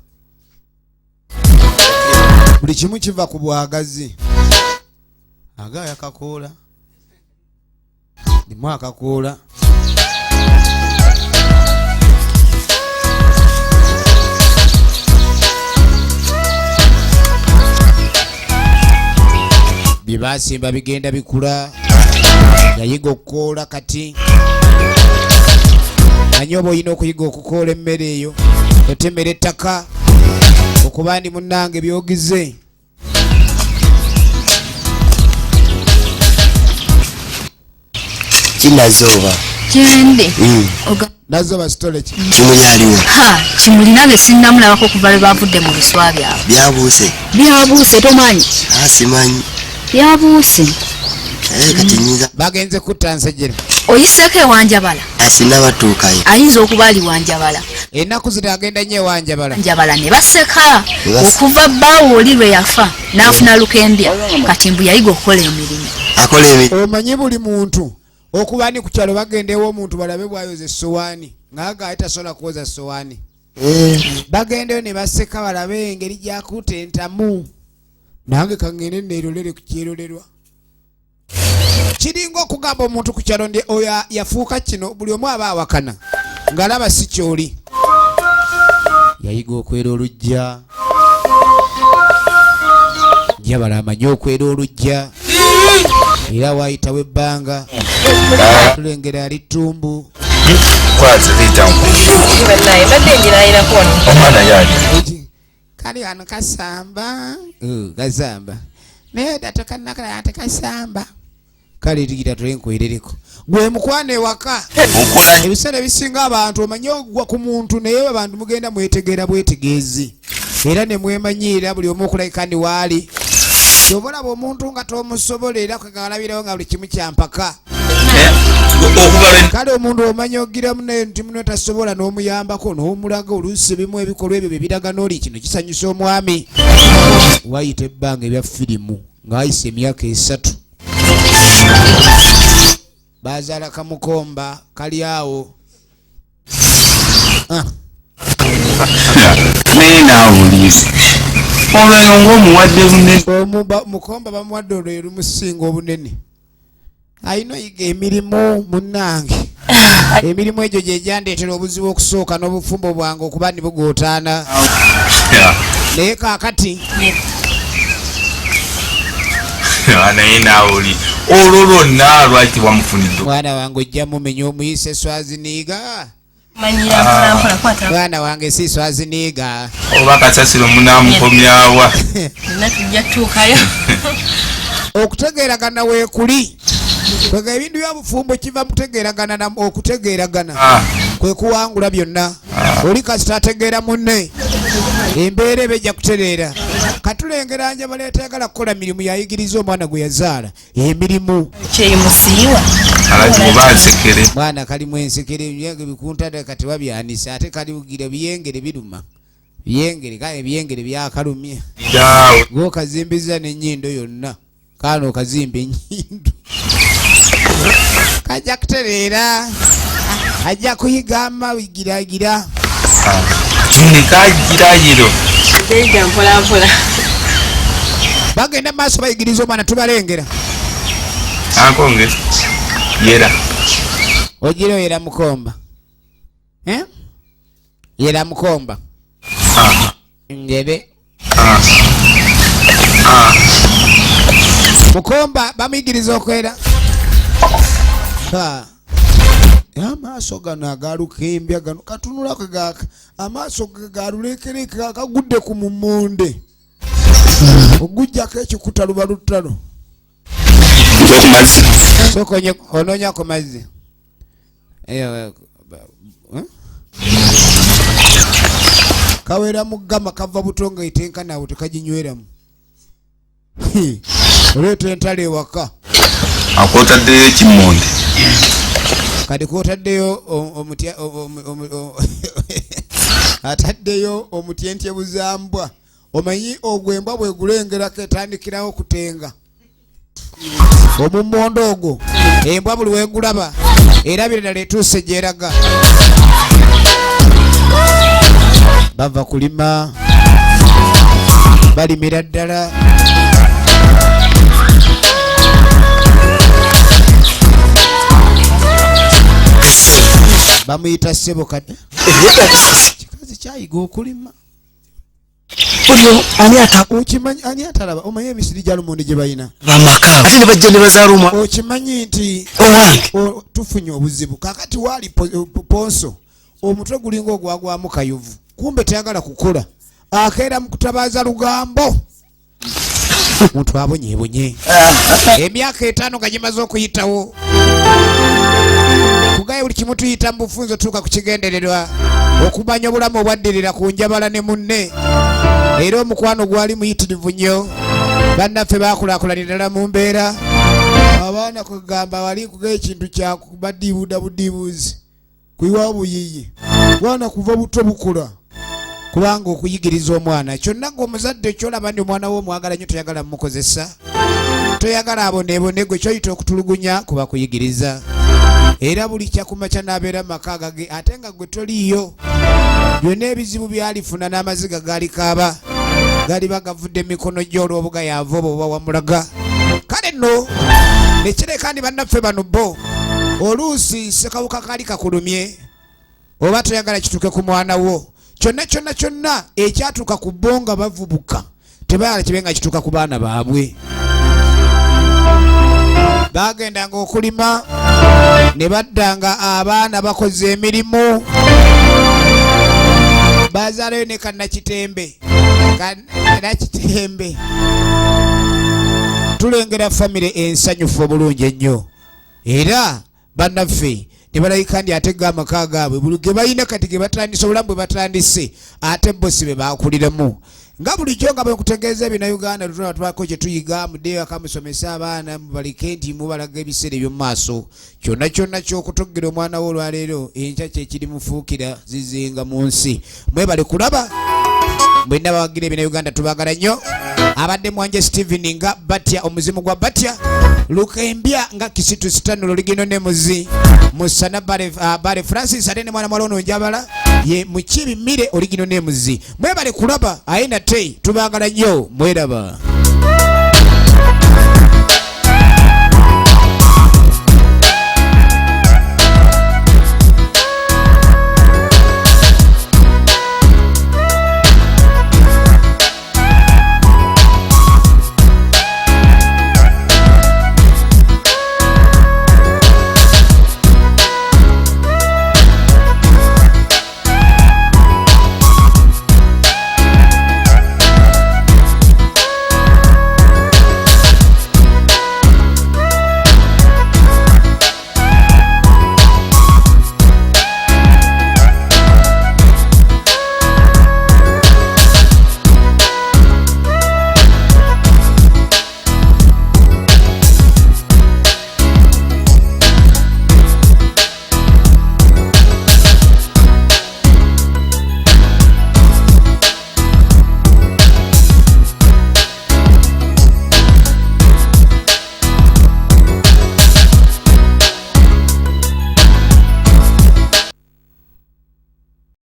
Buli kimu kiva ku bwagazi. Agaaya kakoola. Ndimu akakoola. Bye baasimba bigenda bikula. Yayiga okukoola kati. Manyi oba olina okuyiga okukoola emmere eyo. Otemera ettaka. Okuba ndi munnange by'ogize. Kinazooba. Kyendi. Nazooba sitole ki? Kimuli aliwo. Ha, Kimuli nange sinnamulabako kuva lwe bavudde mu biswa byabwe. Byabuuse. Byabuuse tomanyi? Ah, simanyi. Byabuuse. Kati nnyinza. Bagenze kutta nsejjere. Oyiseeko ewanjabala? Sinabatuukayo. Ayinza okuba ali wanjabala. Ennaku zino agenda nnyo ewanjabala. Njabala ne baseka okuva bbaawo oli lwe yafa n'afuna lukembya, kati mbu yayiga okukola emirimu. Akola emirimu. Omanyi buli muntu okuba ni ku kyalo bagenda ew'omuntu balabe bw'ayoza essowaani, ng'aga tasobola kwoza ssowaani. Bagendeyo ne baseka balabe engeri gy'akuuta entamu. Nange kaŋŋende neerolere ku kyerolerwa. Kiringa okugamba omuntu ku kyalo ndi oyo yafuuka kino, buli omu aba awakana ng'alaba si kyoli. Yayiga okwera olujja, njabala amanyi okwera olujja, era waayitawo ebbanga tulengera ali ttumbu. Kali wano kasamba, kasamba naye dda tokanakala tekasamba. Kale tugira tulenkwerereko gwe mukwano ewaka. Ebiseera ebisinga abantu omanyi ogwa ku muntu, naye abantu mugenda mwetegeera bwetegeezi era ne mwemanyiira buli omu okulabika ndi waali. Kyova olaba omuntu nga tomusobola era kwegalabirawo nga buli kimu kyampaka. Kale omuntu omanya ogiramu naye nti muno tasobola n'omuyambako n'omulaga oluusi ebimu ebikolwa ebyo bye biraga n'oli kino kisanyusa omwami. Wayita ebbanga ebya firimu ng'ayise emyaka 3 bazaala kamukomba kali awo. Naye naawe oliisi olweyo ng'omuwadde bunene. Mukomba bamuwadde olweyo lumusinga obunene. Alina oyiga emirimu munnange. Emirimu egyo gye gyandeetera obuzibu okusooka n'obufumbo bwange okuba ne bugootaana. Naye kaakati naye naawe oli olwo lwonna lwaki wamufunidde? Mwana wange ojja mumenya omuyise Swaziniiga. Mwana wange si Swaziniiga. Oba kasasiro munaamukomyawa. Okutegeeragana weekuli. Kwega ebintu by'obufumbo kiva mutegeeragana na okutegeeragana. Kwe kuwangula byonna. Oli kasita ategeera munne, embeera eba ejja kutereera. Katulengera njabala etayagala kukola mirimu yayigiriza omwana gwe yazaala emirimu. Mwana kalimu ensekere, ebyange bikuntadde kati wabyanisa, ate kalibugira biyengere biruma. Biyengere, kale ebiyengere byakalumye. Gw'okazimbiza n'ennyindo yonna. Kaano okazimba ennyindo. Kajja kutereera. Ajja kuyiga amawigiragira. Bagenda maaso bayigiriza omwana tubalengera. Ankonge yera. Ogira yera mukomba. Yera mukomba. Ngebe. Mukomba bamuyigiriza okwera. Amaaso gano agalukembya gano katunulako gaka amaaso galulekereka kagudde ku mumonde. Ogujjako ekikuta luba lutalo. Soko onoonya ku mazzi. Kawera mu ggama kava buto nga etenkana awo tekaginyweramu. Oleeta entalo ewaka. Akwotaddeyo ekimmonde. Kati kwotaddeyo ataddeyo omutyentye buzambwa. Omanyi ogwo embwa bw'egulengerako etandikirawo kutenga. Omummondo ogwo embwa buli wegulaba erabira ddala etuuse gy'eraga. Bava kulima, balimira ddala. Bamuyita ssebo kati. Kikazi kyayiga okulima. Okimanyi ani atalaba? Omanyi emisiri gya lumonde gye balina? Bamaka. Ate ne bajja ne bazaala omwa. Okimanyi nti Owange. Tufunye obuzibu. Kaakati waali ponso omutwe gulinga ogwagwamu kayuvu, kumbe tayagala kukola, akeera mu kutabaaza lugambo. Muntu abonyebonye. Emyaka 5 nga gimaze okuyitawo, kugaye buli kimu tuyita mu bufunze tuuka ku kigendererwa okumanya obulamu obwaddirira ku njabala ne munne. Era omukwano gwali muyitirivu nnyo, bannaffe baakulaakulanira ddala mu mbeera. Abaana kwegamba wali kuga ekintu kyakubadiibuda budiibuzi kuyiwawo buyiyi bwana kuva buto bukula kubanga okuyigiriza omwana kyonna gwe omuzadde kyolaba nti omwana wo omwagala nnyo toyagala mukozesa toyagala aboneebone gwe kyoyita okutulugunya kuba kuyigiriza era buli kyakumakya n'abeera mu maka gage ate nga gwe toliiyo byonna ebizibu byalifuna n'amaziga galikaaba galiba gavudde mikono gyo olw'obugayaavu obwo buba wamulaga. Kale nno nekireka ndi bannaffe bano bo oluusi ssekawuka kaali kakulumye oba toyagala kituuke ku mwana wo kyonna kyonna kyonna ekyatuuka ku bo nga bavubuka tebayagala kibe nga kituuka ku baana baabwe. Bagendanga okulima ne baddanga abaana bakoze emirimu bazaalayo ne kannakitembe kannakitembe. Tulengera famire ensanyufu obulungi ennyo era bannaffe ne balabika nti ate ga amaka gaabwe buli ge balina kati ge batandise obulamu bwe batandise ate bo si be baakuliramu. Nga bulijjo nga bwe nkutegeeza Ebinnauganda tutula tubako kye tuyiga muddeyo aka musomese abaana mubaleke nti mubalaga ebiseera eby'omu maaso. Kyonna kyonna ky'okutoggera omwana wo olwaleero enkya kye kirimufuukira zizinga mu nsi. Mwebale kulaba mwenna bawagira Ebinnauganda tubaagala nnyo. Abadde Mwanje Steven nga Batya omuzimu gwa Batya Lukembya nga Kisitu Stanley Oligino ne Muzi Musana Bare Francis ate ne mwana mwala ono Njabala ye Mukibi Mire Oligino ne Muzi. Mwebale kulaba aye nate tubaagala nnyo mweraba.